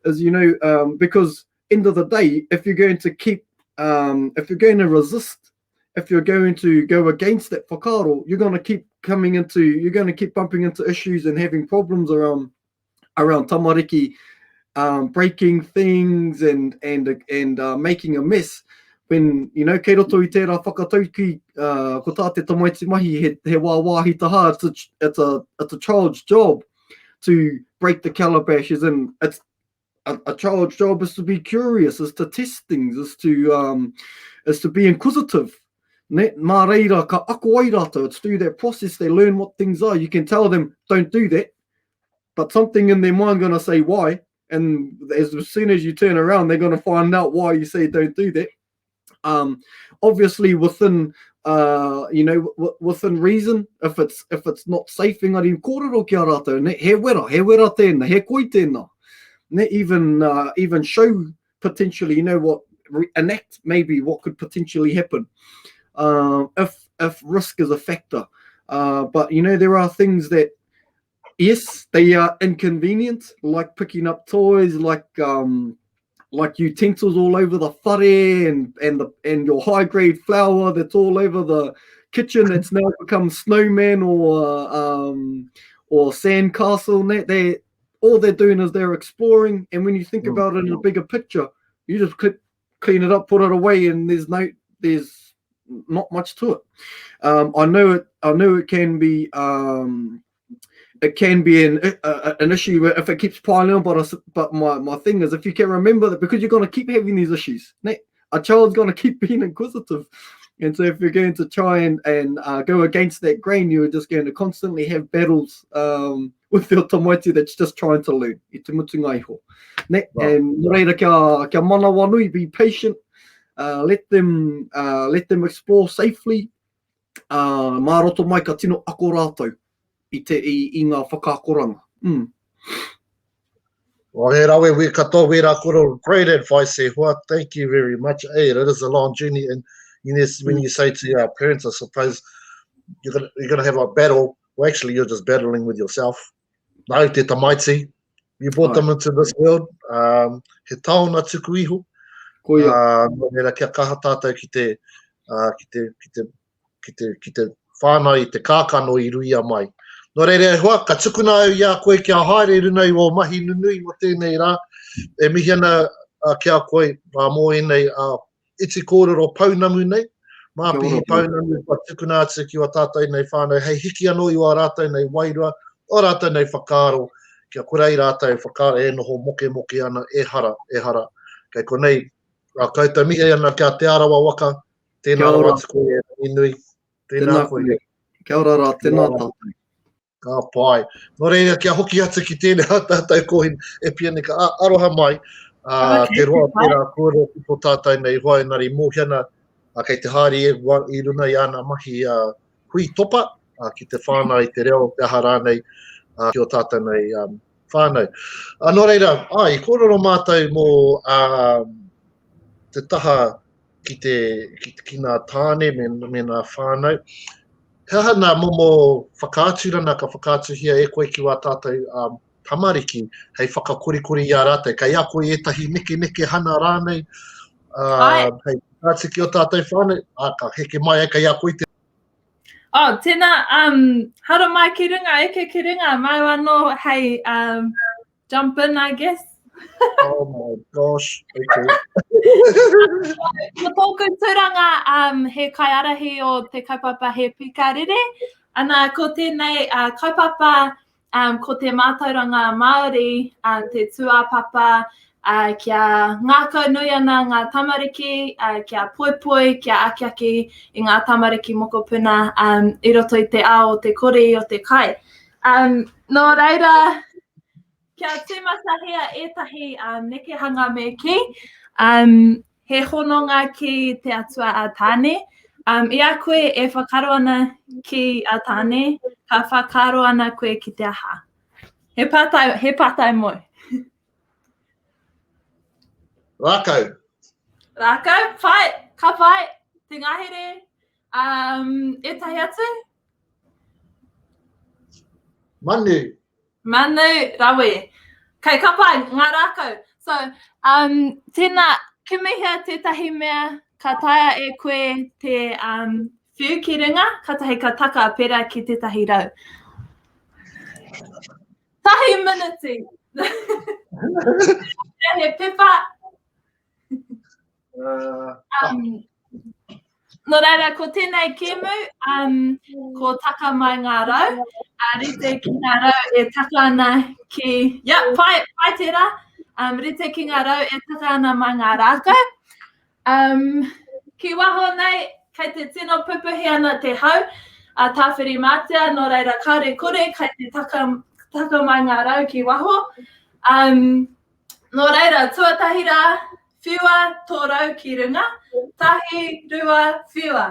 is, you know, um, because end of the day, if you're going to keep, um, if you're going to resist, if you're going to go against that whakaaro, you're going to keep coming into, you're going to keep bumping into issues and having problems around around tamariki um, breaking things and and and uh, making a mess when you know kei roto i tērā whakatauki uh, ko tā te tamaiti mahi he, he wāwāhi taha it's a, it's a, it's a child's job to break the calabashes and it's a, a child's job is to be curious is to test things is to um, is to be inquisitive Ne, mā reira ka ako ai rātou, it's through that process they learn what things are. You can tell them, don't do that, but something in their mind going to say why, and as, as soon as you turn around, they're going to find out why you say don't do that. Um, obviously within uh, you know, w- within reason, if it's if it's not safe, engari kōrero ki a rātou, ne, he wera, he wera tēnā, he koi tēnā. Ne, even, uh, even show potentially, you know what, enact maybe what could potentially happen uh, if if risk is a factor. Uh, but you know, there are things that yes, they are inconvenient, like picking up toys, like um, like utensils all over the whare and and the and your high grade flour that's all over the kitchen that's now become snowman or um or sandcastle. And that they all they're doing is they're exploring. And when you think mm. about it in a bigger picture, you just click, clean it up, put it away, and there's no there's not much to it. Um, I know it. I know it can be. Um, it can be an uh, an issue if it keeps piling on. But I, but my, my thing is, if you can remember that, because you're going to keep having these issues, a child's going to keep being inquisitive. And so if you're going to try and, and uh, go against that grain, you're just going to constantly have battles um, with your tamaiti that's just trying to learn. I te mutunga iho. Ne? Wow. And nō reira kia, kia manawanui, be patient, uh, let them uh, let them explore safely. Uh, mā roto mai ka tino ako rātou i, te, i, i ngā whakaakoranga. Mm. Well, he rawe we katoa wērā koro. Great advice e hoa. Thank you very much. Hey, it is a long journey and you know, when you say to your parents, I suppose you're gonna, you're gonna have a battle. Well, actually, you're just battling with yourself. Nāu te tamaiti. You brought them into this world. Um, he taonga tuku iho. Koia. Uh, nō reira, kia kaha tātou ki te, uh, ki te, ki te ki te, ki te whānau i te kākano i ruia mai. Nō reira e hoa, ka tukuna au i a koe kia haere i runga i ō mahi nunui mō tēnei rā. E mihi ana ki a koe mō ēnei iti kōrero pounamu nei, māpihi pounamu kua tukuna atu ki wā tātou nei whānau hei hiki anō i wā rātou nei wairua, ō rātou nei whakaaro, kia kore ai rātou e whakaaro e noho mokemoke ana, ehara, ehara. Kei konei, a koutou mihi ana ki a Te Arawa waka, Tēnā rawa atu koe e Ranginui. Tēnā, tēnā koe. Kia ora rā, tēnā tātou. Ka pai. Nō reira, kia hoki atu ki tēnei a tātou kōhine e Pianika. A, aroha mai, a, te roa tērā kōrero ki tō tātou nei hoa engari mōhio ana a, kei te haere i, i runga i āna mahi a, hui topa a, ki te whānau i te reo, te aha rānei a, ki o tātou nei um, whānau. A, nō reira, ai, i kōrero mātou mō a, te taha. ki, te, ki, ki ngā tāne me, me ngā whānau. He aha ngā momo whakaaturana ka whakaatuhia e koe ki wā tātou um, tamariki hei whakakorikori i a rātou? Kei a koe ētahi nekenekehana rānei uh, hei whakaatu ki o tātou whānau? Ā, ka heke mai ai kei a koe te Oh, tēnā, um, haramai mai ki runga, eke ki runga, māu anō hei um, jump in, I guess. oh my gosh, okay. Ko tōku tūranga um, he kaiarahi o te kaupapa He Pīkarere. Ana, ko tēnei uh, kaupapa um, ko te mātauranga Māori, uh, te tūāpapa, uh, kia ngākau nui ana ngā tamariki, uh, kia poipoi, kia akiaki i ngā tamariki mokopuna um, i roto i te ao o te kori, o te kai. Um, nō reira, kia tīmatahia ētahi um, nekehanga me kī, um, he hononga ki te atua a Tāne. Um, I a koe e whakaaro ana ki a Tāne, ka whakaaro ana koe ki te aha? He pātai, he pātai mōu. Rākau. Rākau, pai, ka pai, te ngahere, um, ētahi atu? Manu. Manu, rawe. Kei ka pai, ngā rākau. So, um, tēnā, kimihia tētahi mea ka taea e koe te um, whiu ki runga, katahi ka taka pērā ki tētahi rau. Tahi miniti. He pepa. Uh, um, Nō reira, ko tēnei kēmu, um, ko taka mai ngā rau, a rite ki ngā rau e taka ana ki, ia, pai, pai tērā, um, rite ki ngā rau e taka ana mai ngā rākau. Um, ki waho nei, kei te tino pupuhi ana te hau, a Tāwhirimātea, nō reira, kāore kore, kei te taka, taka mai ngā rau ki waho. Um, Nō reira, tuatahi rā, whiua tō rau ki runga, tahi, rua, whiua.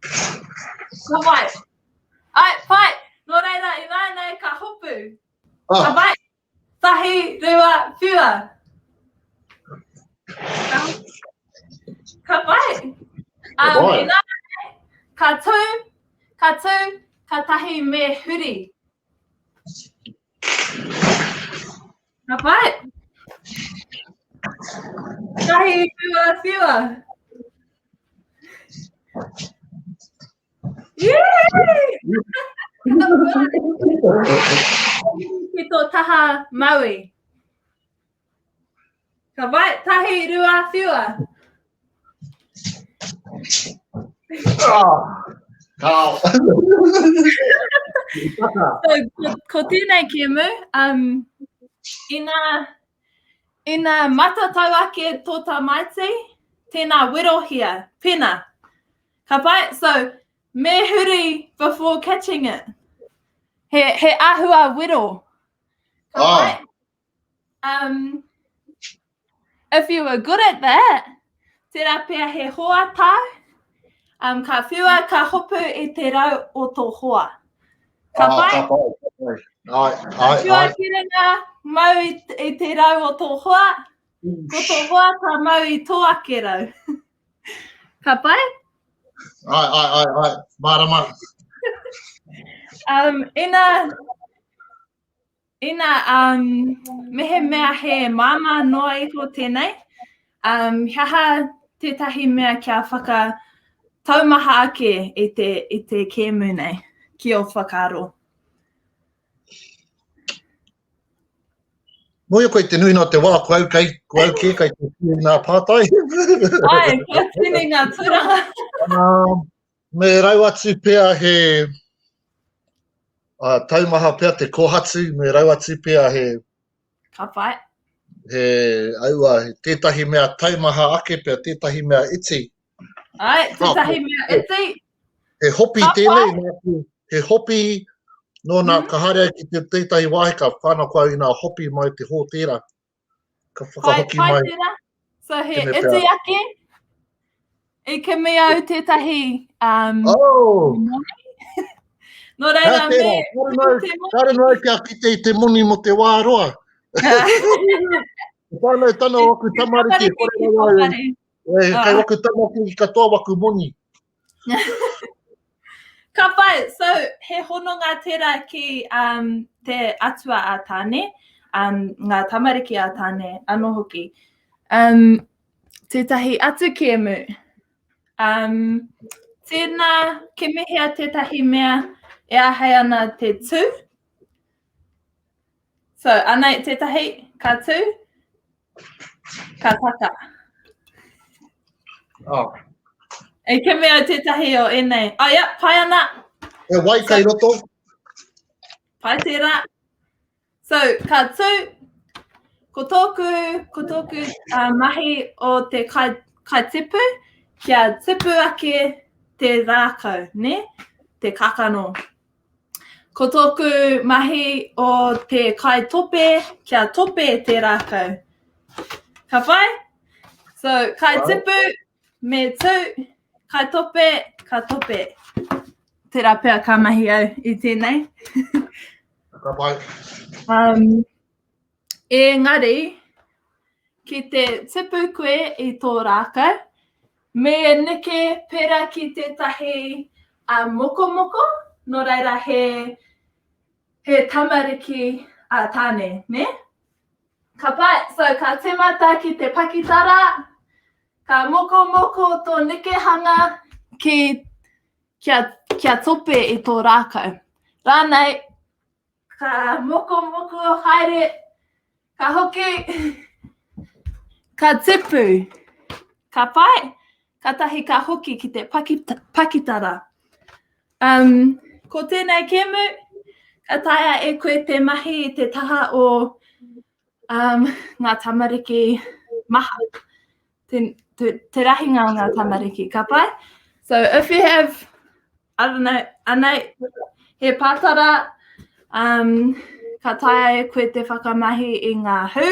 Ka pai. Ai, pai. Nō reira, ināianei ka hopu. Oh. Ka pai. Tahi, rua, whiua. Ka, ka pai. Um, ināianei, ka tū, ka tū, ka tahi me huri. Ka pai. Tahi, whiua, whiua. Yay! Ki tō taha Maui. Ka pai, tahi, rua, whiua. Ah, kao. so, ko, ko tēnei kēmu, um, ina, ina matatau ake tō tamaiti, tēnā werohia, pena. Ka pai, so, me huri before catching it. He, he ahua wero. Ka Ah. pai? Um, if you were good at that, tērā pea he hoa tāu, um, ka whiua, ka hopu i te rau o tō hoa. Ka Ah, pai? ka pai, ka pai. Ai, ai, Whiua ai. ki runga, mau i, i te rau o tō hoa, ko tō hoa ka mau i tō ake rau. ka pai? Ai, ai, ai, ai. Mārama. Um, ina, Ina, um, mehemea he māmā noa iho tēnei, um, he aha tētahi mea kia whakataumaha ake i te, i te kēmu nei, ki ō whakaaro? Mōhio koe te nuinga o te wā, ko au, kei, ko au kē kei te tini ngā pātai. Ai, kua tini ngā tūranga. Um, me rau atu pea he uh, taumaha pea te kohatu, me rau atu pea he... Ka pai. He, aua, he tētahi mea taumaha ake pea, tētahi mea iti. Ai, tētahi oh, mea iti. He hopi ka tēnei, nāku, he hopi, nōna, mm -hmm. ka haere ai ki te tētahi wāhi, ka whana koe i ngā hopi mai te hōtēra. Ka whakahoki pai, mai. Pai tērā. So he iti ake, i kimi au tētahi um, oh. moni. Nō reira, me... Kāre noa kia kite i te moni mo te wā roa. Te whānau tana o aku tamariki, e kore rawa au. E, kei waku tamariki katoa waku moni. Ka pai, so he hononga tērā ki um, te atua a Tāne, um, ngā tamariki a Tāne anō hoki. Um, tētahi atu kēmu. Um, tēnā, kimihia tētahi mea e āhei ana te tū. So, anei tētahi, ka tū, ka taka. Oh. E kimi au tētahi o ēnei. Oh, yeah, pai ana. He wai kei roto. Pai tērā. So, ka tū, ko tōku, ko tōku uh, mahi o te kai, kai tipu, kia tipu ake te rākau, ne? Te kakano. Ko tōku mahi o te kai tope, kia tope te rākau. Ka whai? So, kai tipu, me tū, kai tope, ka tope. Tērā pea ka mahi au i tēnei. Ka pai. Um, engari, ki te tipu koe i tō rākau, me neke pērā ki tētahi uh, mokomoko, nō reira he, he tamariki a tāne, ne? Ka pai, so ka tīmata ki te pakitara, ka mokomoko tō nekehanga ki, kia, kia tope i tō rākau. Rānei, Ka mokomoko haere, ka hoki, ka tipu, ka pai, katahi ka hoki ki te pakitara. Um, ko tēnei kēmu, ka taea e koe te mahi i te taha o um, ngā tamariki maha. Te, te, te rahinga o ngā tamariki, ka pai? So if you have I don't know, anei, he pātara, um, ka taea e koe te whakamahi i ngā hū.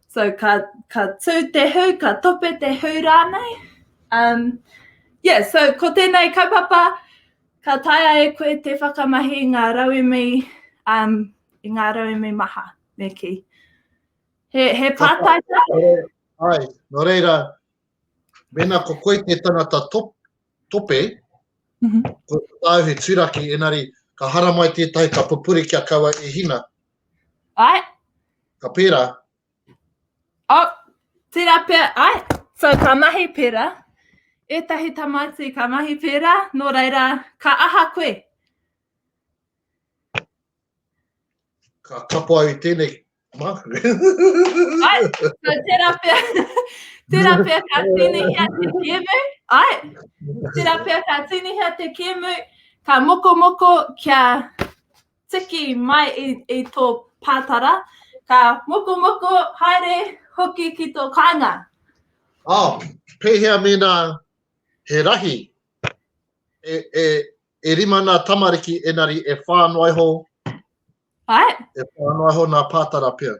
So ka, ka tū te hū, ka tope te hū rānei. Um, yeah, so ko tēnei kaupapa, ka taea e koe te whakamahi i ngā rauemi, um, i ngā rauemi maha, me kī. He, he pātai tā? Ai, nō reira, mēnā ko koe te tangata top, tope, mm -hmm. ko tāu he turaki, enari ka haramai tētahi ka pupuri kia kaua e hina. Ai. Ka pērā. Oh, tērā pea, ai. So ka mahi pērā. Ētahi tamaiti ka mahi pērā, nō reira, ka aha koe? Ka kapo au i tēnei māku. Ai, so tērā pea, tērā pea ka tīnihia te kēmu, ai, tērā pea ka tīnihia te kēmu, ka mokomoko kia tiki mai i, i tō pātara, ka mokomoko haere hoki ki tō kāinga. Oh, pēhea mēnā he rahi e, e, E rima nā tamariki enari e whā noa iho. Ai? E whā noa iho nā pātara pea.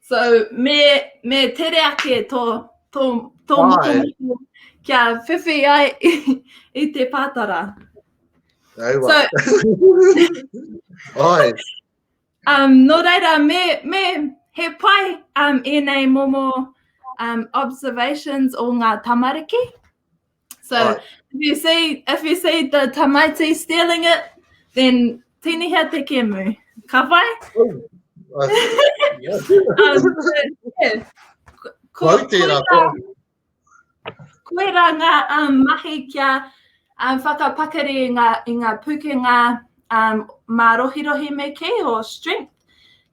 So me, me tere ake tō, tō, tō mokomoko kia whiwhi ai i, i te pātara. Aua. So, Ai. Um, nō reira, me, me, he pai um, ēnei momo um, observations o ngā tamariki. So right. if you see if you see the tamaiti stealing it, then tinihia te kemu. Ka pai? Oh. um, yeah. Ko, ko, tērā, koirā ngā um, mahi kia um, whakapakari i ngā, i ngā pukenga um, mārohirohi me kī o strength.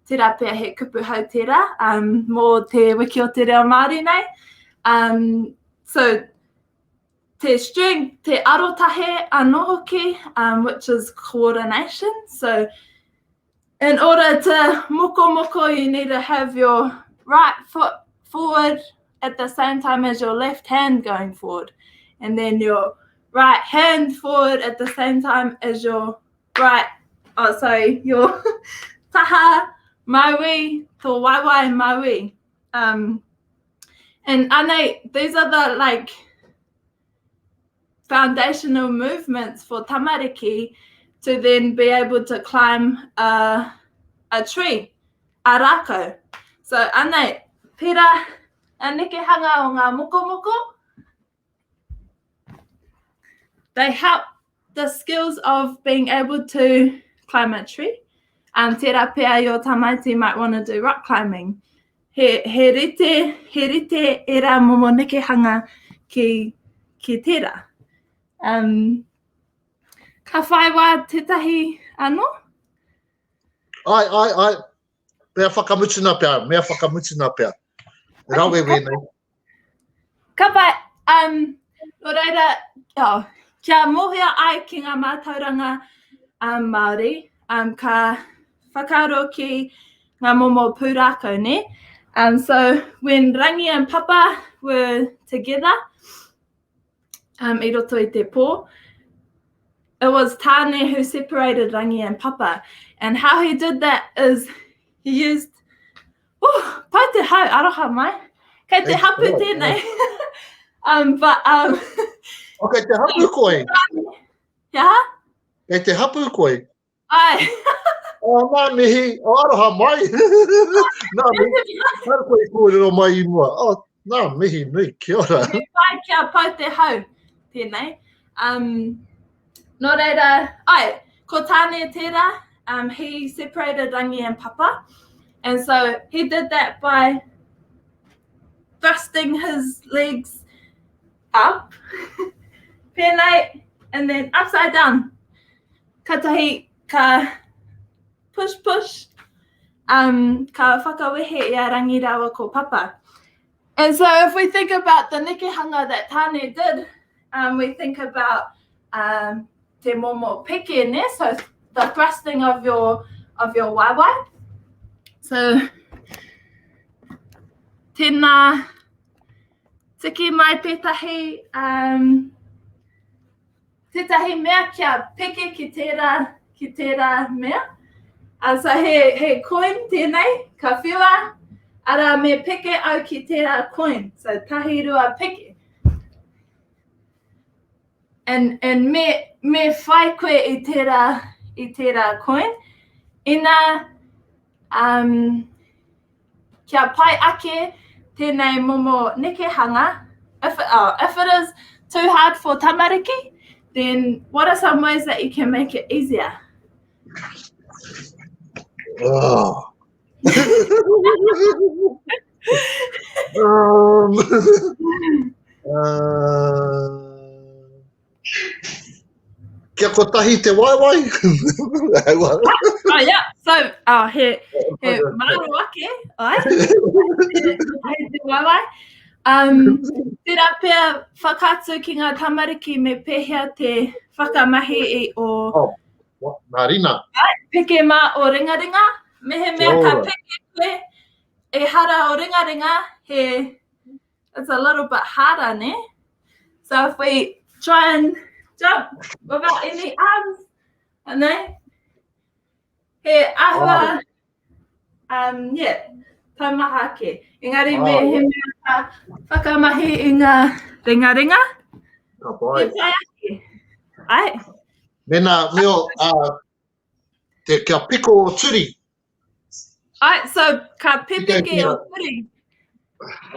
Tērā pea he kupu hau tērā um, mō te wiki o te reo Māori nei. Um, so, te strength, te arotahe anō hoki, um, which is coordination. So, in order to mokomoko, you need to have your right foot forward at the same time as your left hand going forward. And then your right hand forward at the same time as your right, oh, sorry, your taha maui, tō waewae maui. Um, and anei, these are the like foundational movements for tamariki to then be able to climb a, a tree, a rākau. So anei, Pērā a nekehanga o ngā mokomoko. They help the skills of being able to climb a tree. Um, tērā pea your tamaiti might want to do rock climbing. He, he rite, he rite era momo nekehanga ki, ki tērā. Um, ka whai wā tētahi anō? Ai, ai, ai. Mea whakamutuna pea, mea whakamutuna pea. Rawe wēnei. Ka pai. Um, nō reira, oh, kia mōhio ai ki ngā mātauranga um, Māori, um, ka whakaaro ki ngā momo pūrākau, ne? Um, so, when Rangi and Papa were together, um, i roto i te pō, it was Tāne who separated Rangi and Papa. And how he did that is he used Oh, pai te hau, aroha mai. Kei te hapu tēnei. um, but, um... Oh, kei te hapu koe? Kia? Kei te hapu koe? Ai. oh, nā mihi, oh, aroha mai. nā mihi, nā koe i kōrero mai i mua. Oh, nā mihi nui, kia ora. Me pai kia pau te hau, tēnei. Um, Nō reira, ai, ko Tāne tērā, um, he separated Rangi and Papa. And so he did that by thrusting his legs up, pēnei, and then upside down. Katahi ka push, push, um, ka whakawehe i a Rangi rāua ko Papa. And so if we think about the nekehanga that Tāne did, um, we think about um, te momo peke, ne? So the thrusting of your, of your waewae. So, tēnā, tiki mai tētahi, um, tētahi mea kia peke ki tērā, ki tērā mea. Uh, so he, he coin tēnei, ka whiua, ara me peke au ki tērā coin. So tahi rua peke. And, and me, me whai koe i tērā, i tērā coin. Ina, um, kia pai ake tēnei momo nekehanga, if, oh, if it is too hard for tamariki, then what are some ways that you can make it easier? Oh. um, uh, Kia kotahi te waewae. oh, yeah. So, oh, he, he maro ake, ai. He te waewae. Um, tērā pea whakaatu ki ngā tamariki me pēhea te whakamahi i o... Oh, nā rina. Ai, peke mā o ringaringa. Mehemea ka peke koe, e hara o ringaringa, he it's a little bit harder, ne? So if we try and jump without any arms, ne? He ahua, um, yeah, taumaha ake. Engari me he mea ka whakamahi i ngā ringaringa. Ka pai. He pai ake. Ai. Mena, meo, uh, te, kia piko o turi. Ai, so ka pepeke o turi.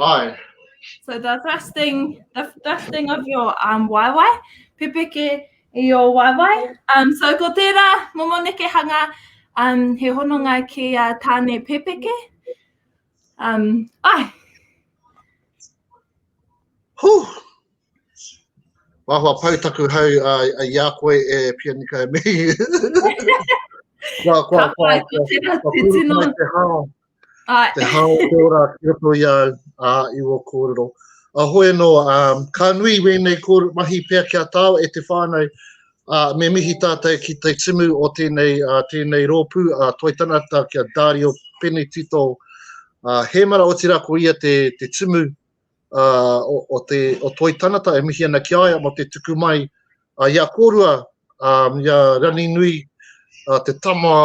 Ai. So the thrusting, the thrusting of your um, waewae, pepeke i your waewae. Um, so ko tērā momo nekehanga, um, he hononga ki a Tāne pepeke. Um, ai. Huh. Wahua pau taku hau uh, i a koe e Pianika e mihi. Kua, kua, kua, kua, kua puru mai te hao. Te hao te ora ki roto i au, ā, i wō kōrero. A hoi anō, um, ka nui wēnei kōrero mahi pea kia tāo e te whānau, uh, me mihi tātou ki te timu o tēnei, uh, tēnei rōpū, uh, Toi Tangata ki a Dario Penetito, uh, Hēmara, otirā ko ia te, te timu uh, o, o, te, o Toi Tangata e mihi ana ki a ia mō te tuku mai uh, i a kōrua, um, i a Ranginui, uh, te tama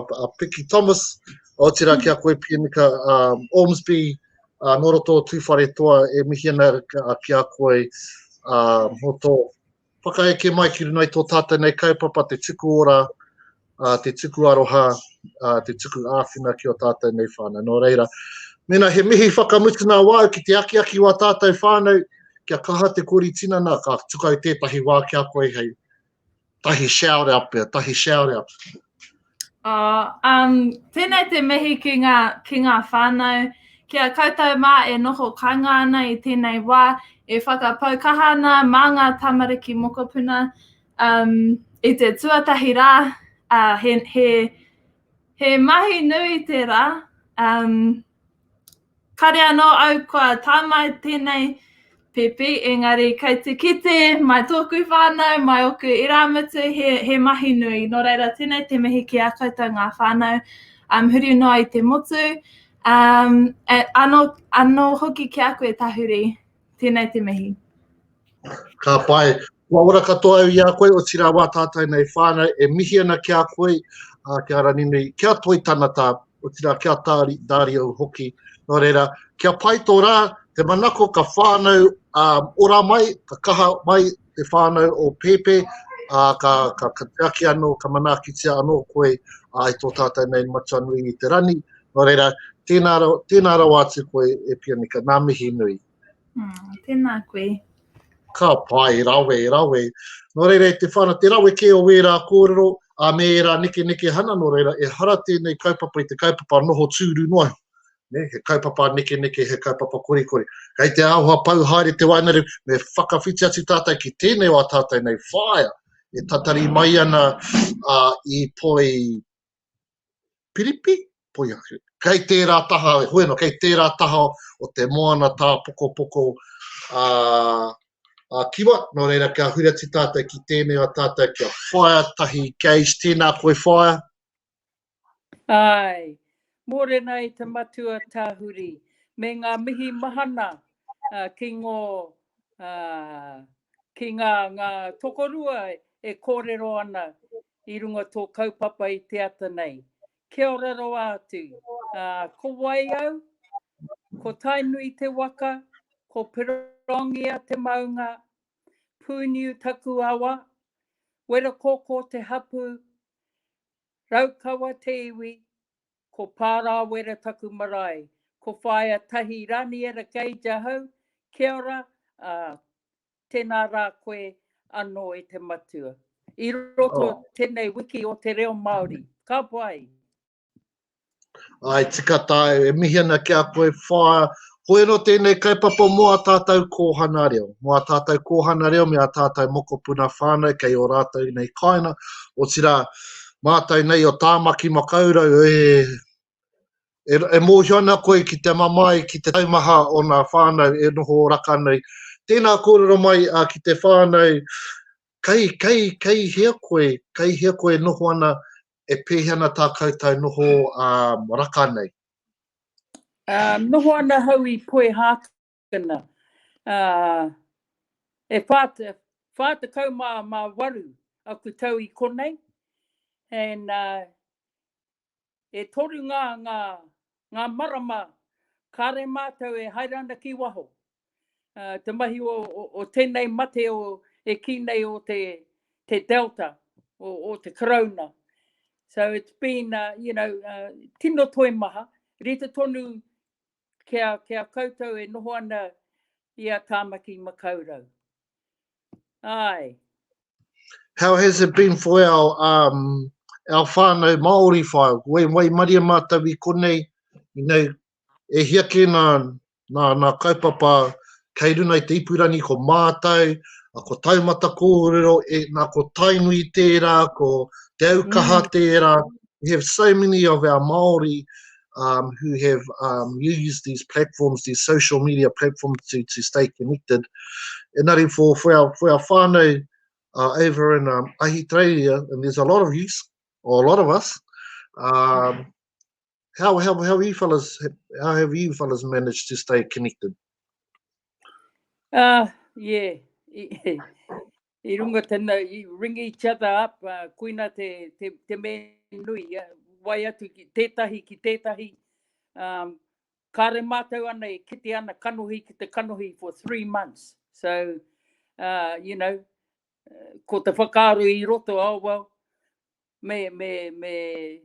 uh, a Piki Thomas, otirā ki a koe Pianika um, Ormsby, uh, nō roto o Tūwharetoa e mihi ana ki a koe uh, mō tō whakaeke mai ki runga i tō tātou nei kaupapa te tuku ora, uh, te tuku aroha, uh, te tuku āwhina ki o tātou nei whānau. Nō reira, Mēnā he mihi whakamutunga wāu ki te akiaki wā tātou whānau, kia kaha te kori tinana, ka tuku au tētahi wā ki a koe hei tahi shout out pea, tahi shout out. Oh, um, tēnei te mihi ki ngā, ki ngā whānau, ki a koutou mā e noho kainga ana i tēnei wā, e whakapau kaha ana mā ngā tamariki mokopuna um, i te tuatahi rā, uh, he, he, he mahi nui tērā, um, Kare anō au kua tā mai tēnei pēpi, engari kei te kite mai tōku whānau, mai ōku irāmutu, he, he mahi nui. Nō reira, tēnei te mihi ki a koutou ngā whānau, um, huri noa i te motu. Um, e, anō, anō hoki ki a koe, Tahuri, tēnei te mihi. Ka pai. Kua ora katoa au i a koe, otirā wā tātou nei whānau e mihi ana ki a koe, uh, ki a Raninui, ki a Toi Tanata, otirā ki a Tāri, Dario hoki. Nō reira, kia pai tō rā, te manako ka whānau um, ora mai, ka kaha mai te whānau o Pēpē, uh, ka, ka, ka tiaki anō, ka manaakitia anō koe uh, i tō tātou nei matua nui i te rani. Nō reira, tēnā, tēnā rawa atu koe e Pianika, nā mihi nui. Mm, tēnā koe. Ka pai, rawe, rawe. Nō reira, e te whana, te rawe kē o ērā kōrero, a me ērā nekenekehana, nō reira, ehara tēnei kaupapa i te kaupapa noho tūru noa. Ne, he kaupapa nekeneke, he kaupapa korikori. Kei te āhua pau haere te waenare, me whakawhiti atu tātou ki tēnei o a tātou nei whaea, e tatari mai ana uh, i poi Piripi? Poi ake. Kei tērā taha, hoi anō, kei tērā taha o te moana tāpokopoko a, a Kiwa, nō reira kia huri atu tātou ki tēnei o tātou kia whaia tahi Gage, tēnā koe whaia. Āe, mōrena e te matua Tāhuri, me ngā mihi mahana uh, ki ngō, uh, ki ngā, ngā tokorua e kōrero ana i runga tō kaupapa i te ata nei. Kia ora rawa atu. Uh, ko wai au? Ko Tainui te waka, ko Pirongia te maunga, Pūniu taku awa, Werakoko te hapu, Raukawa te iwi, ko Pārāwera taku marae, ko Whaea Tahi Raniera Gage ahau, kia ora, uh, Tēnā rā koe anō e te matua. I roto oh. tēnei wiki o te reo Māori. Ka pai. Ai, tika tāu, e mihi ana ki a koe, whaea. Hoi anō tēnei kaupapa mō a tātou kōhana reo. Mō a tātou kōhana reo me a tātou mokopuna whānau kei o rātou nei kāinga. Otirā, mātou nei o Tāmaki Makaurau, e, E, e mōhio ana koe ki te mamae, ki te taumaha o ngā whānau e noho raka nei. Tēnā kōrero mai a, ki te whānau, kei, kei, kei hea koe, kei hea koe e noho ana, e pēhea ana tā koutou noho um, raka nei? Um, noho ana hau i Poihākena. Uh, e whā, 48 mā waru aku tau i konei. And, uh, E toru ngā, ngā, ngā marama kāre mātou e haere ana ki waho. Uh, te mahi o, o, o tēnei mate o, e kī nei o te, te Delta, o, o te Corona. So it's been, uh, you know, uh, tino toimaha, rite tonu kia, kia koutou e noho ana i a Tāmaki Makaurau. Ai. How has it been for our, um, our whānau Māori whai? Wai, waimaria mātou i konei, you know, e hia kē nā, nā, nā kaupapa kei runa i te ipurangi ko mātou, ko Taumata Kōrero, e, nā ko Tainui tērā, ko Te Aukaha mm. tērā. We have so many of our Māori um, who have um, used these platforms, these social media platforms to, to stay connected. Engari for, for, our, for our whānau uh, over in um, Ahitereiria, and there's a lot of use, or a lot of us, um, how, how, how, you fellas, how have you fellas managed to stay connected? Uh, yeah. I runga tena, i ring each other up, uh, koina te, te, te me nui, uh, wai atu ki tētahi ki tētahi. Um, kāre mātou ana e kite ana kanohi ki te kanohi for three months. So, uh, you know, ko te whakaaro i roto, oh well, me, me, me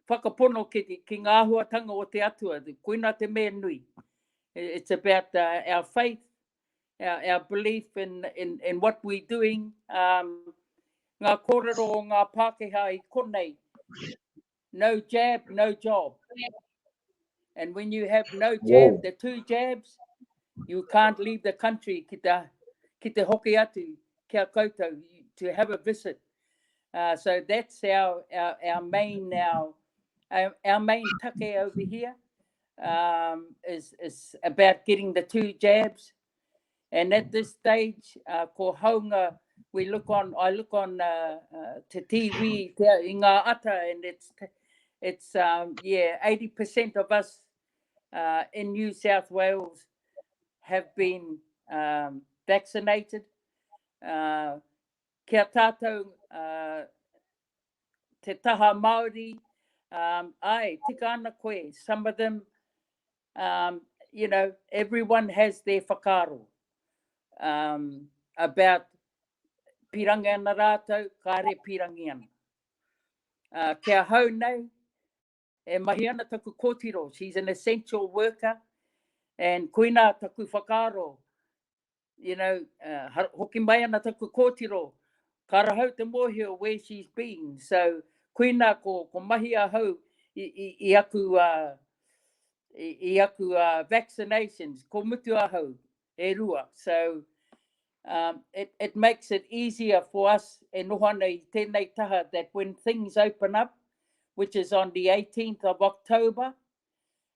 whakapono ki, ki ngā āhuatanga o te Atua, koina te mea nui. It's about uh, our faith, our, our belief in, in, in what we're doing. Um, ngā kōrero o ngā Pākehā i konei, no jab, no job. And when you have no jab, Whoa. the two jabs, you can't leave the country ki te, ki te hoki atu kia koutou to have a visit. Uh, so that's our, our, our main our, our, our main take over here um, is, is about getting the two jabs. And at this stage, uh, ko haunga, we look on, I look on uh, uh, te TV, te, i ngā ata, and it's, it's um, yeah, 80% of us uh, in New South Wales have been um, vaccinated. Uh, kia tātou uh, te taha Māori, um, ai, tika ana koe, some of them, um, you know, everyone has their whakaaro um, about pirangi ana rātou, kāre pirangi ana. Uh, kia hau nei, e mahi ana taku kōtiro, she's an essential worker, and koina taku whakaaro, you know, uh, hoki mai ana taku kōtiro, ka rahau te mōhio where she's been. So, koina ko, ko mahi ahau i, i, i aku, uh, i, i aku uh, vaccinations, ko mutu ahau e rua. So, um, it, it makes it easier for us e noho ana i tēnei taha that when things open up, which is on the 18th of October,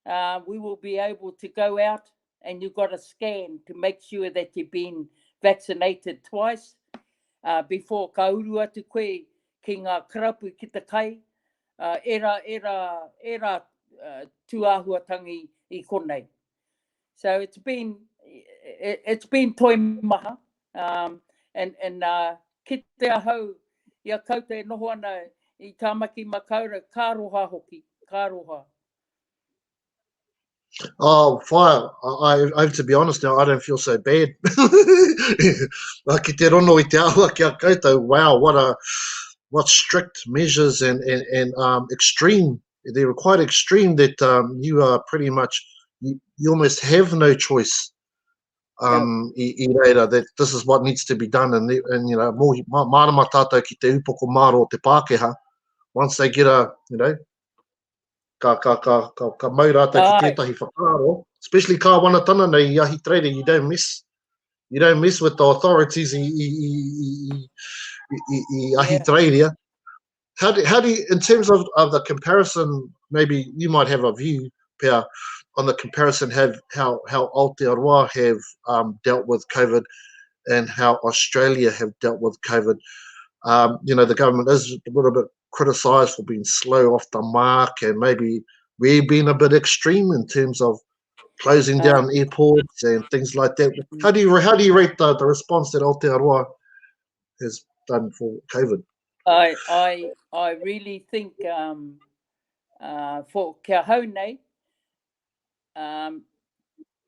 uh, we will be able to go out and you've got a scan to make sure that you've been vaccinated twice uh, before ka uru atu koe ki ngā karapu ki te kai, uh, era, era, era uh, tūāhuatangi i konei. So it's been, it, it's been toi maha, um, and, and uh, ki te ahau i a koutou e noho ana i Tāmaki Makaurau, ka roha hoki, ka roha. Oh, fire. I, I have to be honest now, I don't feel so bad. Ki te rono i te ahua ki a koutou, wow, what a what strict measures and, and, and um, extreme, they were quite extreme that um, you are pretty much, you, you almost have no choice um, i, i reira, that this is what needs to be done, and, and you know, mō, mārama tātou ki te upoko māro o te Pākehā, once they get a, you know, ka, ka, ka, ka, ka mau rātou ki tētahi whakaaro, especially kāwanatana nei i Ahitereiria, you don't mess, you don't mess with the authorities i, i, i, i, i, i Ahitereiria. How do, how do you, in terms of, of the comparison, maybe you might have a view, Pia, on the comparison have how, how Aotearoa have um, dealt with COVID and how Australia have dealt with COVID. Um, you know, the government is a little bit criticised for being slow off the mark and maybe we've been a bit extreme in terms of closing down airports and things like that. How do you how do you rate the, the response that Aotearoa has done for COVID? I I I really think um, uh, for kia hau nei, um,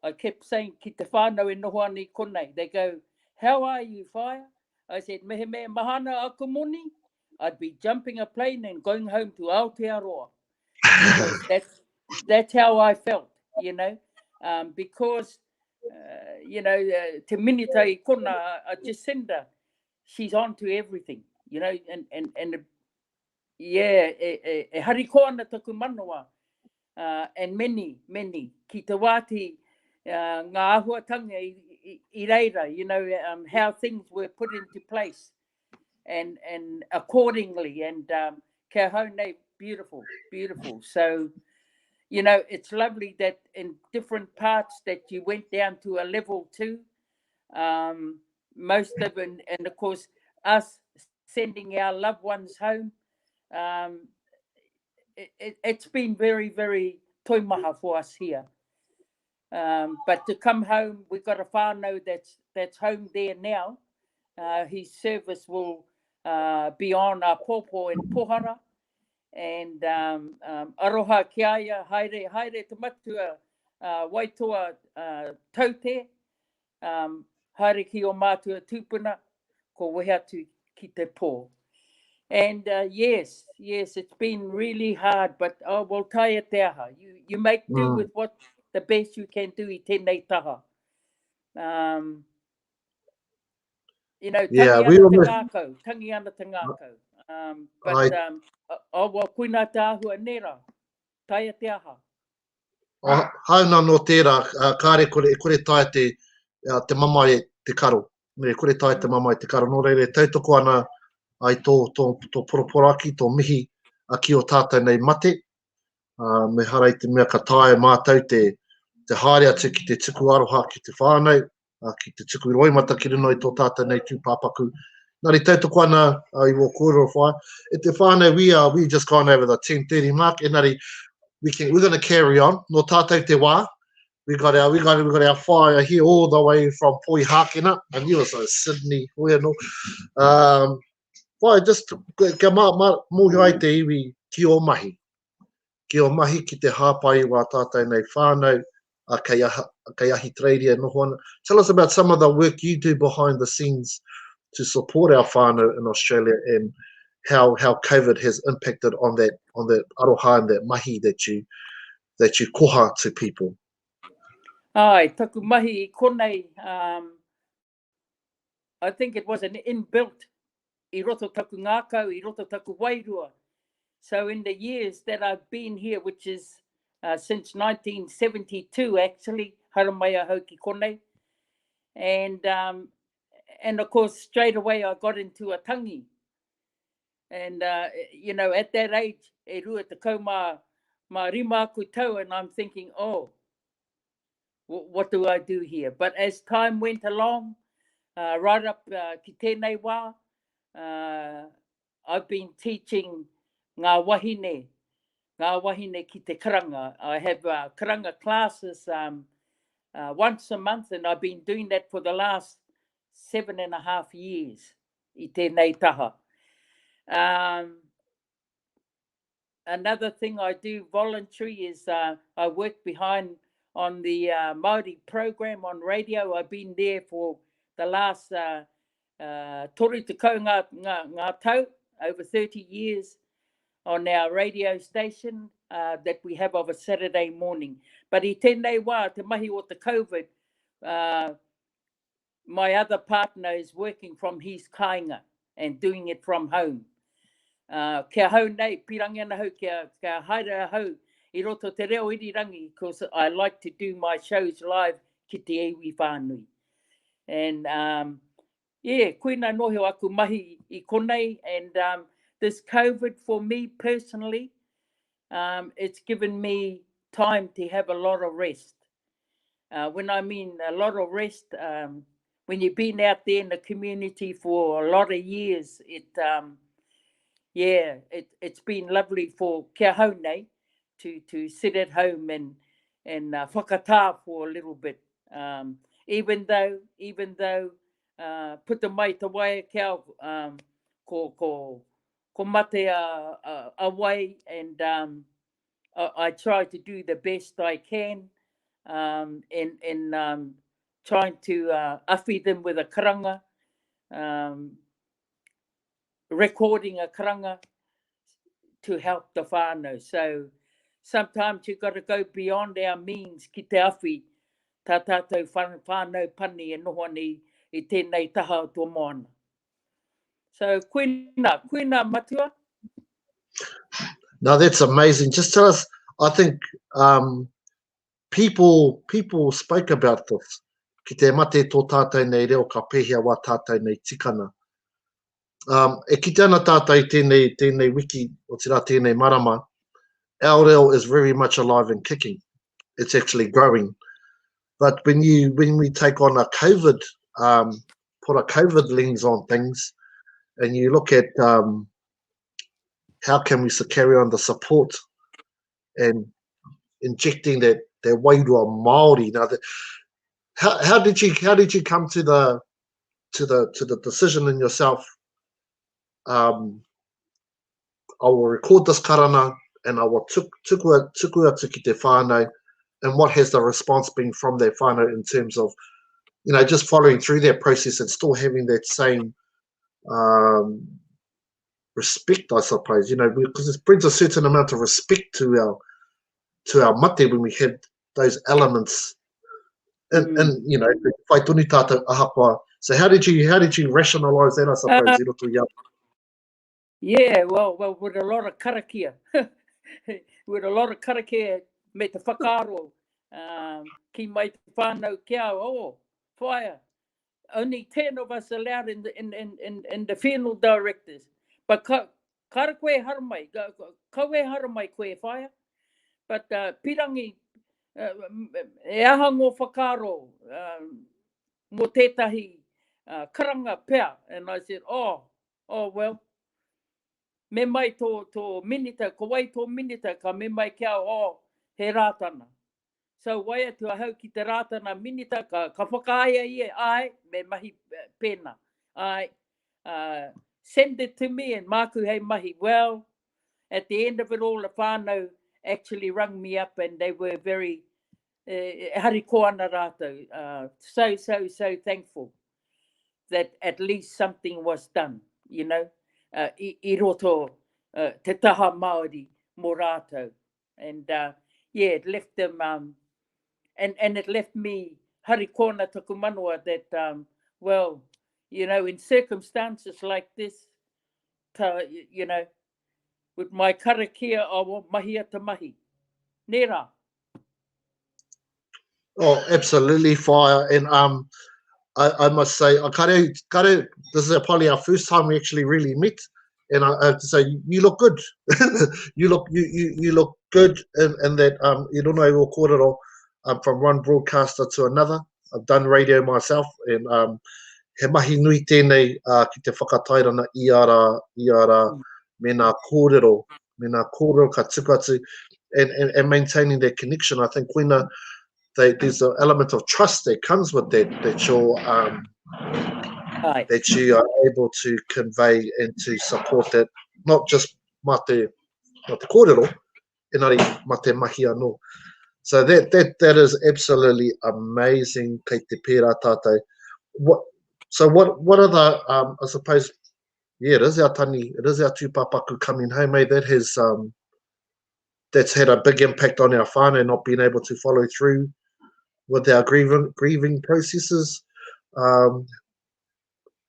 I kept saying ki te whānau e noho ana i konei. They go, how are you, whaea? I said, mehemea mahana aku moni, I'd be jumping a plane and going home to Aotearoa. Because that's, that's how I felt, you know, um, because, uh, you know, uh, te minita i kona, a Jacinda, she's on to everything, you know, and, and, and yeah, e, e, e harikoa ana taku manawa, uh, and many, many, ki te wāti uh, ngā āhuatanga i, i, i reira, you know, um, how things were put into place and, and accordingly, and um, kia hau nei, beautiful, beautiful. So, you know, it's lovely that in different parts that you went down to a level two, um, most of and, and of course, us sending our loved ones home, um, it, it, it's been very, very toimaha for us here. Um, but to come home, we've got a whānau that's, that's home there now. Uh, his service will uh, be on our pōpō in Pohara. And um, um, aroha ki a ia, haere, haere te matua, uh, Waitoa uh, Taute, um, haere ki o mātua tūpuna, ko wehe atu ki te pō. And uh, yes, yes, it's been really hard, but oh, well, taea te aha. You, you make do mm. with what the best you can do i tēnei taha. Um, you know, tangi yeah, we ana te ngākau, tangi ana te ngākau. Um, but, I... um, oh, well, koina te āhua nera, taea te aha. Hāunga anō tērā, kāre kore, e kore taea te, te mamae te karo. E kore taea te mamae te karo. Nō reira, e tautoko ana ai tō, tō, tō poroporoaki, tō mihi ki ō tātou nei mate. Me hara i te mea ka taea mātou te, te haere atu ki te tuku aroha ki te whānau, ki te tuku roimata ki runga i tō tātou nei tūpāpaku. Nari tautoko ana i wō kōrero whaea. E te whānau, we are, we've just gone over the 10.30 mark, engari we can, we're going to carry on. Nō tātou te wā, we got our, we got, we got our whaea here all the way from Poihākena, and you was Sydney, hoi anō. Um, whaea, just, kia mā, mā, mōhio ai te iwi ki ō mahi. ki ō mahi ki te hāpai i wā tātou nei whānau a kei, aha, kei Ahitereiria e noho ana. Tell us about some of the work you do behind the scenes to support our whānau in Australia and how, how COVID has impacted on that, on that aroha and that mahi that you, that you koha to people. Ai, taku mahi i konei, um, I think it was an inbuilt i roto taku ngākau, i roto taku wairua. So in the years that I've been here, which is uh, since 1972 actually, haramai ahau ki konei. And, um, and of course, straight away I got into a tangi. And, uh, you know, at that age, e rua te kau mā, mā rima aku tau, and I'm thinking, oh, what do I do here? But as time went along, uh, right up uh, ki tēnei wā, uh, I've been teaching ngā wahine, ngā wahine ki te karanga. I have uh, karanga classes um, uh, once a month and I've been doing that for the last seven and a half years i tēnei taha. Um, another thing I do voluntary is uh, I work behind on the uh, Māori program on radio. I've been there for the last uh, uh, toru tekau ngā, ngā, ngā tau, over 30 years on our radio station uh, that we have of a Saturday morning. But i tēnei wā, te mahi o te COVID, uh, my other partner is working from his kāinga and doing it from home. Uh, kia hau nei, pirangi ana hau, kia, kia haere ahau i roto te reo irirangi, because I like to do my shows live ki te iwi whānui. And um, yeah, koina noho aku mahi i konei, and um, this COVID for me personally, um, it's given me time to have a lot of rest. Uh, when I mean a lot of rest, um, when you've been out there in the community for a lot of years, it, um, yeah, it, it's been lovely for kia hau nei to, to sit at home and, and uh, whakatā for a little bit. Um, even though, even though, uh, puta mai te waea kia, um, ko, ko, ko mate a, a, a wai and um, I, I try to do the best I can um, in, in um, trying to uh, awhi them with a karanga, um, recording a karanga to help the whānau. So sometimes you've got to go beyond our means ki te awhi tā tātou whānau pani e noho ana i, i tēnei taha o tō moana. So koina, koina matua. Now that's amazing. Just tell us, I think um, people people spoke about this. Ki te mate tō tātou nei reo ka pēhea wā tātou nei tikana. Um, e kite ana tātou i tēnei, tēnei wiki, otirā tēnei marama, our reo is very much alive and kicking. It's actually growing. But when you when we take on a COVID, um, put a COVID lens on things, and you look at um, how can we carry on the support and injecting that that wairua Māori. Now, the, how, how did you how did you come to the to the to the decision in yourself? Um, I will record this karana and I will tuk, tuku, tuku atu ki te whānau and what has the response been from their whānau in terms of, you know, just following through that process and still having that same um, respect, I suppose, you know, because it brings a certain amount of respect to our to our mate when we have those elements and, mm. and you know, whai tonu tātou ahakoa. So how did you how did you rationalize that, I suppose, uh, i roto i a Yeah, well, well, with a lot of karakia. with a lot of karakia me te whakaaro um, ki mai te whānau ki au, oh, whaia, only 10 of us allowed in the, in, in, in, in the funeral directors. But ka, kara koe haramai, kau e haramai koe e whaia. But uh, pirangi, uh, e aha ngō whakaaro um, mō tētahi uh, karanga pea. And I said, oh, oh well, me mai tō, tō minita, ko wai tō minita, ka me mai ki au, oh, he Rātana. So wai atu ahau ki te Rātana minita, ka, ka whakaae ia, āe, me mahi pēnā. Āe, uh, send it to me and māku hei mahi. Well, at the end of it all, the whānau actually rung me up and they were very, e harikoa ana rātou. Uh, so, so, so thankful that at least something was done, you know, uh, i, i roto uh, te taha Māori mō rātou. And uh, yeah, it left them, um, and, and it left me harikoa ana taku manawa that, um, well, you know, in circumstances like this, ta, you know, with my karakia, I want mahia te mahi. Nē rā? Oh, absolutely fire. And um, I, I must say, I kare, kare, this is probably our first time we actually really met. And I, I have to say, you look good. you look you, you, you look good in, in that um, you don't know kōrero um, from one broadcaster to another. I've done radio myself and um, he mahi nui tēnei uh, ki te whakatairana i a rā, i a rā, mm. me nā kōrero, me nā kōrero ka tuku atu, and, and, and maintaining that connection. I think koina, they, there's an element of trust that comes with that, that you're, um, that you are able to convey and to support that, not just mā te, mā te kōrero, engari mā te mahi anō. So that, that, that is absolutely amazing kei te pērā tātou. What, so what, what are the, um, I suppose, yeah, it is our tani, it is our tūpāpaku coming home, eh? That has, um, that's had a big impact on our whānau not being able to follow through with our grieving, grieving processes. Um,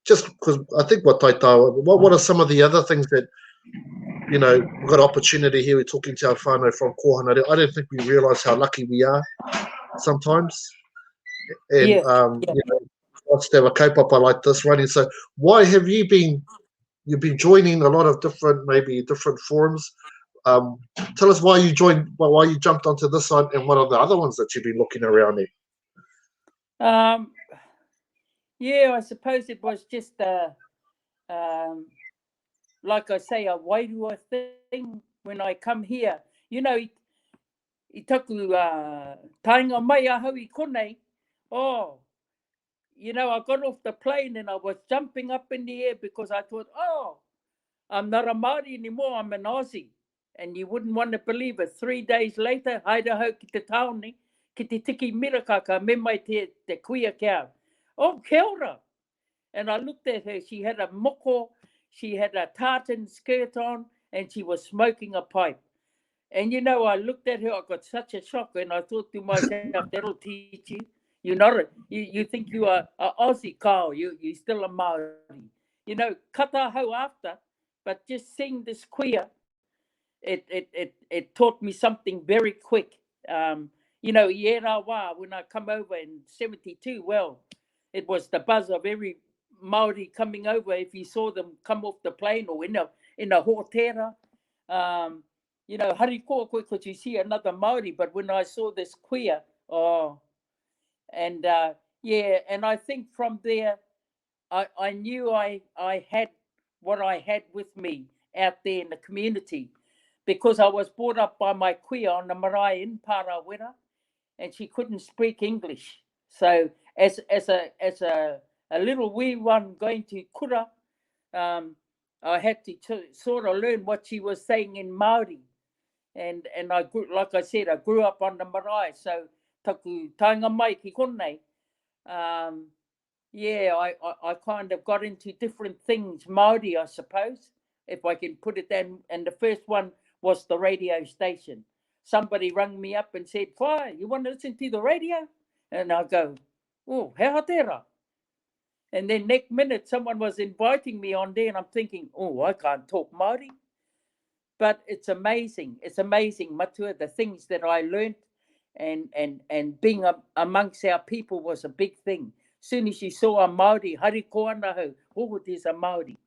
just because I think what Taitawa, what, what are some of the other things that, you know, we've got opportunity here, we're talking to our whānau from Kōhanga I don't think we realise how lucky we are sometimes. And, yeah, um, yeah. you know, us to have a kaupapa like this running. So why have you been, you've been joining a lot of different, maybe different forums. Um, tell us why you joined, why you jumped onto this one and what are the other ones that you've been looking around at? Um, yeah, I suppose it was just a, um, like I say, a wairua thing when I come here. You know, i, i taku uh, taenga mai ahau i konei, oh, you know, I got off the plane and I was jumping up in the air because I thought, oh, I'm not a Māori anymore, I'm an Aussie. And you wouldn't want to believe it. Three days later, haere ahau ki te tāone, ki te tiki miraka, ka me mai te, te kuia ki au. Oh, kia ora! And I looked at her, she had a moko, she had a tartan skirt on, and she was smoking a pipe. And you know, I looked at her, I got such a shock, and I thought to myself, that'll teach you. You're not a, you, you think you are a Aussie, Kyle, you, you're still a Māori. You know, kata hau after, but just seeing this queer, it, it, it, it taught me something very quick. Um, you know, i ērā wā, when I come over in 72, well, it was the buzz of every Māori coming over if you saw them come off the plane or in a, in a hōtera. Um, you know, harikoa koe because you see another Māori, but when I saw this queer, oh, and uh, yeah, and I think from there, I, I knew I, I had what I had with me out there in the community because I was brought up by my kuia on the marae in Parawera and she couldn't speak English. So as, as, a, as a, a little wee one going to kura, um, I had to, to sort of learn what she was saying in Māori. And, and I grew, like I said, I grew up on the marae, so taku taenga mai ki konei, um, yeah, I, I, I kind of got into different things, Māori, I suppose. if I can put it then. And the first one was the radio station. Somebody rang me up and said, Why, you want to listen to the radio? And I go, Oh, he aha tērā? And then next minute, someone was inviting me on there, and I'm thinking, oh, I can't talk Māori. But it's amazing. It's amazing, Matua, the things that I learnt and, and, and being a, amongst our people was a big thing. Soon as you saw a Māori, hariko ana hau, oh, there's a Māori.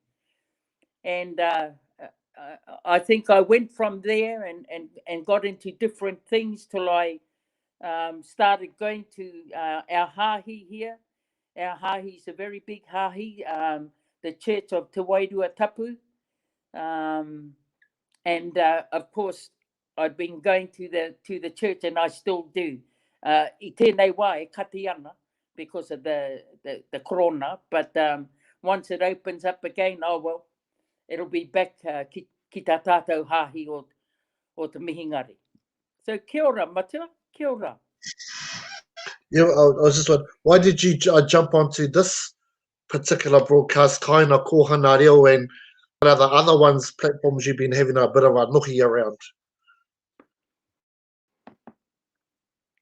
And uh, uh, I think I went from there and, and, and got into different things till I um, started going to uh, our hahi here. Our hahi is a very big hahi, um, the Church of Te Wairua Tapu. Um, and uh, of course, I've been going to the to the church and I still do. Uh, I tēnei wā e kati ana because of the, the, the corona, but um, once it opens up again, oh well, it'll be back uh, ki, ki tā tātou hāhi o, o te mihingare. So kia ora, matua, kia ora. Yeah, I, I was just wondering, why did you uh, jump onto this particular broadcast, Kaina Kōhanga Reo, and what are the other ones, platforms you've been having a bit of a nohi around?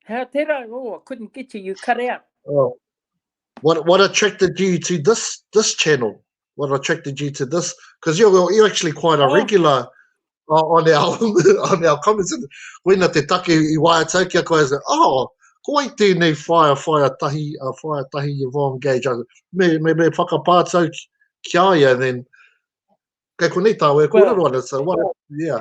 How did I? Oh, I couldn't get you. You cut out. Oh. What what attracted you to this this channel? What attracted you to this? Because you're you're actually quite a oh. regular on our on our comments. Koina te take i waea ki a koe, oh, ko wai tēnei whaea, whaea tahi, uh, whaea tahi Yvonne Gage. Me, me, me whakapātau ki a ia, then kei konei tāu e kōrero ana, so what, yeah.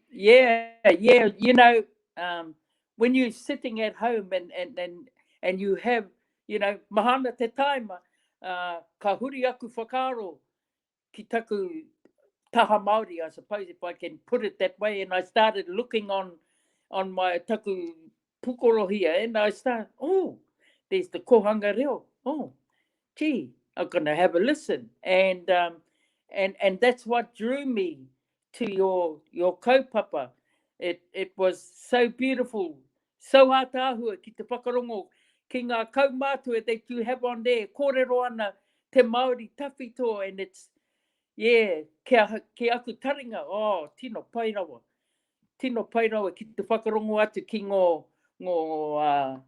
Yeah, yeah, you know, um, when you're sitting at home and, and, and, and you have, you know, mahana te taima, uh, ka huri aku whakaaro ki taku taha Māori, I suppose, if I can put it that way, and I started looking on on my taku pukoro here, and I start, oh, there's the kohanga reo. Oh, gee, I'm gonna have a listen. And um, and and that's what drew me to your your kaupapa. It it was so beautiful, so ātaahua ki te whakarongo ki ngā kaumātua that you have on there, kōrero ana te Māori tawhito and it's, yeah, kia, ki aku taringa, oh, tino pai rawa. Tino pai rawa ki te whakarongo atu ki ngō, ngō, uh,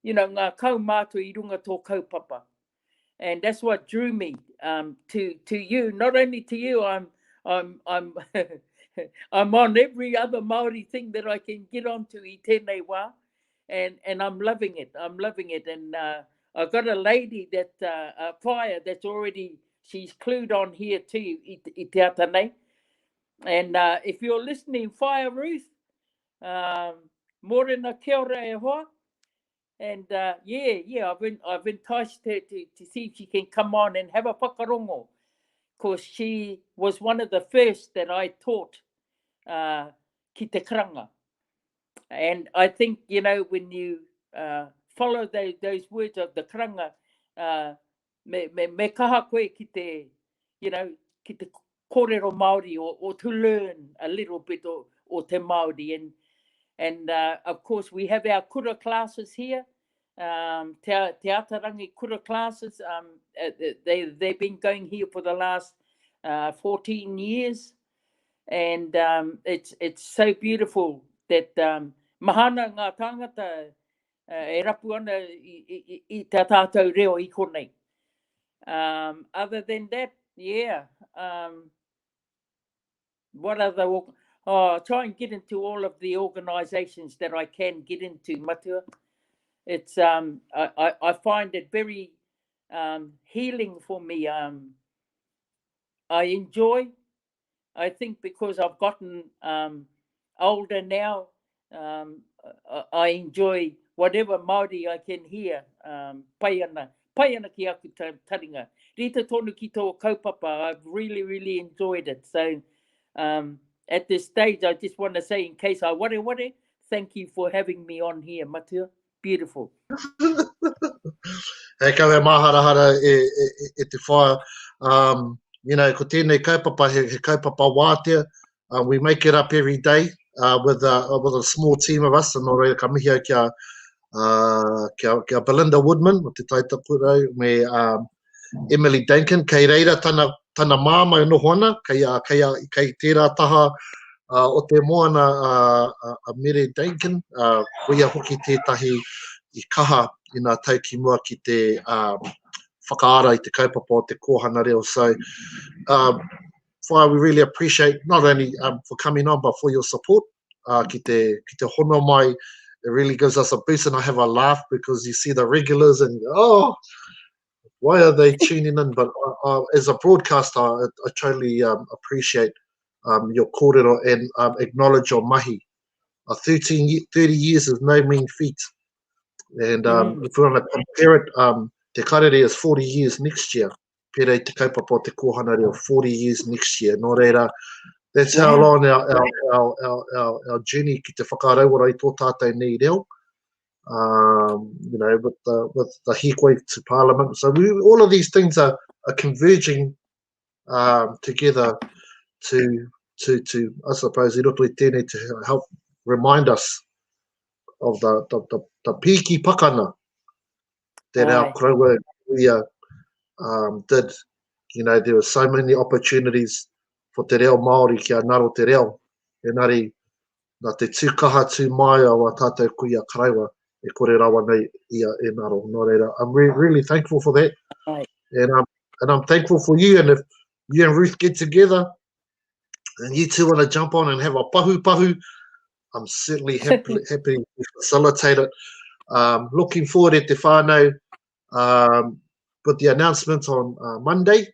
you know, ngā kaumātua i runga tō kaupapa. And that's what drew me um, to, to you. Not only to you, I'm, I'm, I'm, I'm on every other Māori thing that I can get onto i tēnei wā. And, and I'm loving it. I'm loving it. And uh, I've got a lady that, uh, a whaea that's already, she's clued on here too, i, i te ata nei. And uh, if you're listening, Whaea Ruth, um, mōrena kia ora e hoa. And uh, yeah, yeah, I've, been, I've enticed her to, to see if she can come on and have a whakarongo. Because she was one of the first that I taught uh, ki te karanga. And I think, you know, when you uh, follow those, those words of the karanga, uh, me, me, me kaha koe ki te, you know, ki te kōrero Māori or, or to learn a little bit o, o te Māori. And, and uh, of course, we have our kura classes here, um, te, te Atarangi kura classes. Um, uh, they, they've been going here for the last uh, 14 years. And um, it's, it's so beautiful that um, mahana ngā tāngata uh, e rapu ana i, i, i, i tā tātou reo i konei. Um, other than that, yeah. Um, what other... Oh, try and get into all of the organisations that I can get into, Matua. It's um, I, I, I find it very um, healing for me. Um, I enjoy I think because I've gotten um, older now, um, I enjoy whatever Māori I can hear, um, pai ana, pai ana ki aku taringa. Rite tonu ki tō kaupapa, I've really, really enjoyed it. So um, at this stage, I just want to say, in case I wareware, thank you for having me on here, Matua. Beautiful. Hei kau e māharahara e, e, e, e te whaea. Um, you know, ko tēnei kaupapa, he, he kaupapa wātea. Uh, we make it up every day uh, with, a, uh, with a small team of us. And nō reira ka mihi au kia, uh, kia, kia Belinda Woodman o te Taitakurau me um, Emily Duncan. Kei reira tana. tana māmā e noho ana, kei, uh, kei, uh, kei tērā taha uh, o te moana uh, uh, a Mere Duncan, uh, koia hoki tētahi i kaha i ngā tau ki mua ki te uh, whakaara i te kaupapa o te kōhanga reo. So, um, why we really appreciate not only um, for coming on, but for your support uh, ki, te, ki te hono mai. It really gives us a boost and I have a laugh because you see the regulars and oh, why are they tuning in? But uh, uh, as a broadcaster, I, I totally um, appreciate um, your kōrero and um, acknowledge your mahi. Uh, 13, 30 years is no mean feat. And um, mm. if we want to compare it, um, Te Karere is 40 years next year. Pērā i te kaupapa o te kōhanga reo, 40 years next year. Nō reira, that's how long our, our, our, our, our, our journey ki te whakarauora i tō tātou nei reo. Um, you know, with the, with the hīkoi to Parliament. So we, all of these things are, are converging um, together to, to, to, I suppose, i roto i tēnei to help remind us of the, the, the, the pīki pakana that our koroua kuia um, did. You know, there were so many opportunities for te reo Māori kia ngaro te reo. Engari, nā te tū kaha tū māia o a tātou kuia karaua, e kore rawa nei ia e ngaro. Nō reira, I'm re really thankful for that. Right. And, um, and I'm thankful for you. And if you and Ruth get together and you two want to jump on and have a pahu pahu, I'm certainly happy, happy to facilitate it. Um, looking forward at te whānau um, with the announcement on uh, Monday.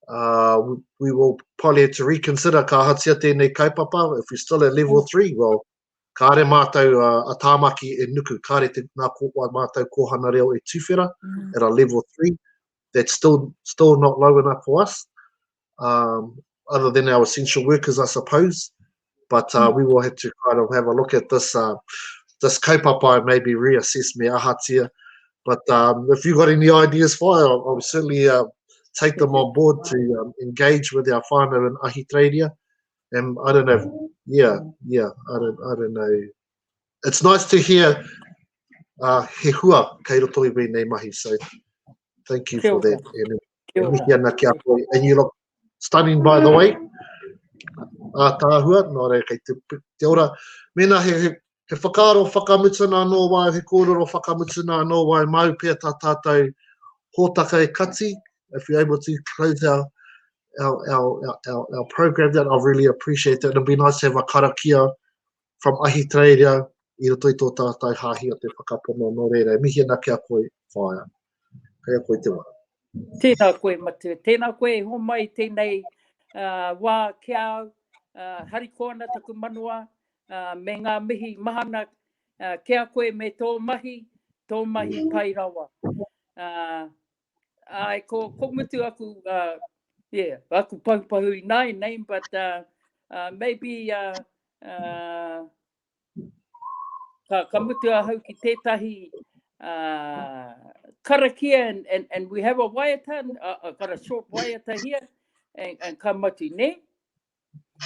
Uh, we, we will probably have to reconsider ka ahatia tēnei kaupapa. If we're still at level 3, well, kāre mātou uh, a Tāmaki e nuku, kāre te, nā ko, mātou kōhanga reo e tuwhera mm. at a level 3. That's still, still not low enough for us. Um, other than our essential workers, I suppose. But uh, mm. we will have to kind of have a look at this uh, this kaupapa and maybe reassess me ahatia. But um, if you've got any ideas for it, I'll, I'll certainly uh, take them on board to um, engage with our whānau in Ahitereiria. And I don't know, yeah, yeah, I don't, I don't know. It's nice to hear uh, he hua kei roto i wēnei mahi, so thank you for that. And, Kia ora. Mihi ana ki a koe. And you look stunning, by the way. Ātaahua, nō reira kei te, te ora. Mēnā he, he, he whakaaro whakamutuna anō wāu, he kōrero whakamutuna anō wāu, māu pea tā tātou hōtaka e kati, if you're able to close our, our, our, our, our, our program down, I'll really appreciate that. It'll be nice to have a karakia from Ahitereiria i roto i tō tātou hāhi o te whakapono, nō reira, e mihi ana ki a koe, whaea. Kei a koe te wā. Tēnā koe, Matua. Tēnā koe e homai tēnei uh, wā ki a au. Uh, harikoa ana taku manawa uh, me ngā mihi mahana uh, ki a koe me tō mahi, tō mahi pai rawa. Uh, ai, ko, ko mutu aku, uh, yeah, aku pahupahu ināianei, but uh, uh, maybe uh, uh, ka, ka mutu ahau ki tētahi uh, karakia and, and, and we have a waiata, uh, I've got a short waiata here, and, and ka mutu, ne?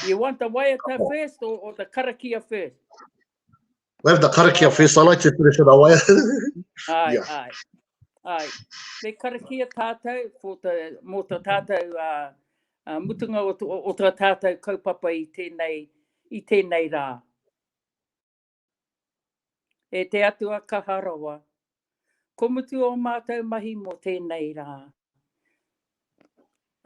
You want the waiata first or, or the karakia first? We have the karakia first. I like to finish with a waiata. Ai, yeah. ai. Ai. Me karakia tātou for te, mō te tātou uh, uh, mutunga o, o, o tā tātou kaupapa i tēnei, i tēnei rā. E te Atua kaha rawa, ko mutu ō mātou mahi mō tēnei rā.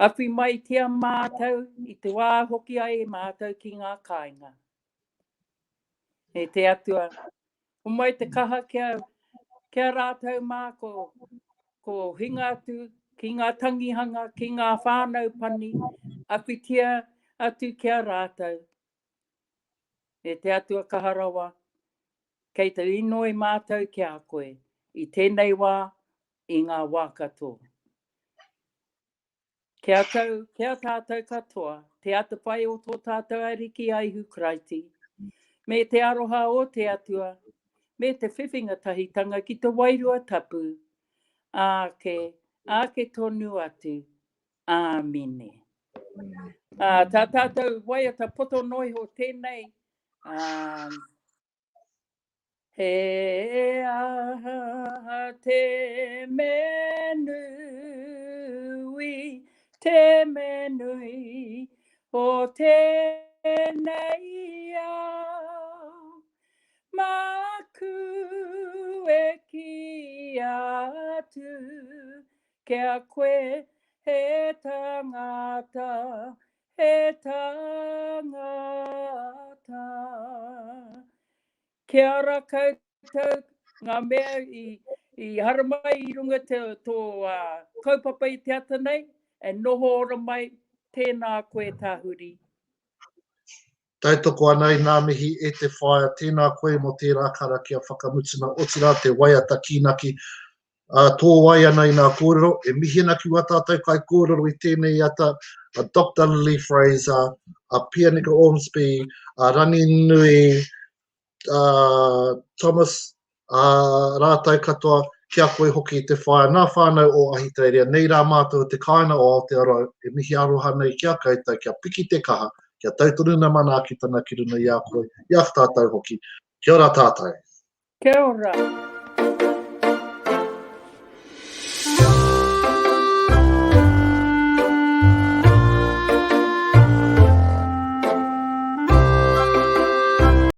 Awhi mai ki a mātou i te wā hoki ai mātou ki ngā kāinga. E te Atua, homai te kaha kia, kia rātou mā ko, ko hinga atu ki ngā tangihanga, ki ngā whānau pani, awhitia atu ki a rātou. E te Atua kaha rawa, kei te inoi mātou ki a koe i tēnei wā, i ngā wā katoa. Kia tau, kia tātou katoa, te atawhai o tō tātou Ariki a Ihu Karaiti, me te aroha o te Atua, me te whiwhinga tahitanga ki te Wairua Tapu, āke, āke tonu atu. Āmine. Ā, tā tātou waiata poto noa iho tēnei, ā, He aha te mea nui? Te mea nui o tēnei ao, Māku e kī atu kia koe he tangata, he tangata. Kia ora koutou ngā mea i, i haramai i runga te, tō uh, kaupapa i te ata nei, e noho ora mai, tēnā koe Tāhuri. Tautoko ana i ngā mihi e te whaea, tēnā koe mō tērā karakia whakamutuna, otirā te waiata kīnaki, ā, tōwai ana i ngā kōrero, e mihi ana ki wā tātou kaikōrero i tēnei ata, a Doctor Lily Fraser, a Pianika Ormsby, a Ranginui a Thomas, a rātou katoa, ki a koe hoki te whaea, ngā whānau o Ahitereiria, nei rā mātou o te kāinga o Aotearoa e mihi aroha nei ki a koutou, kia piki te kaha, kia tau tonu ngā manaakitanga ki runga i a koe, i a tātou hoki. Kia ora tātou. Kia ora.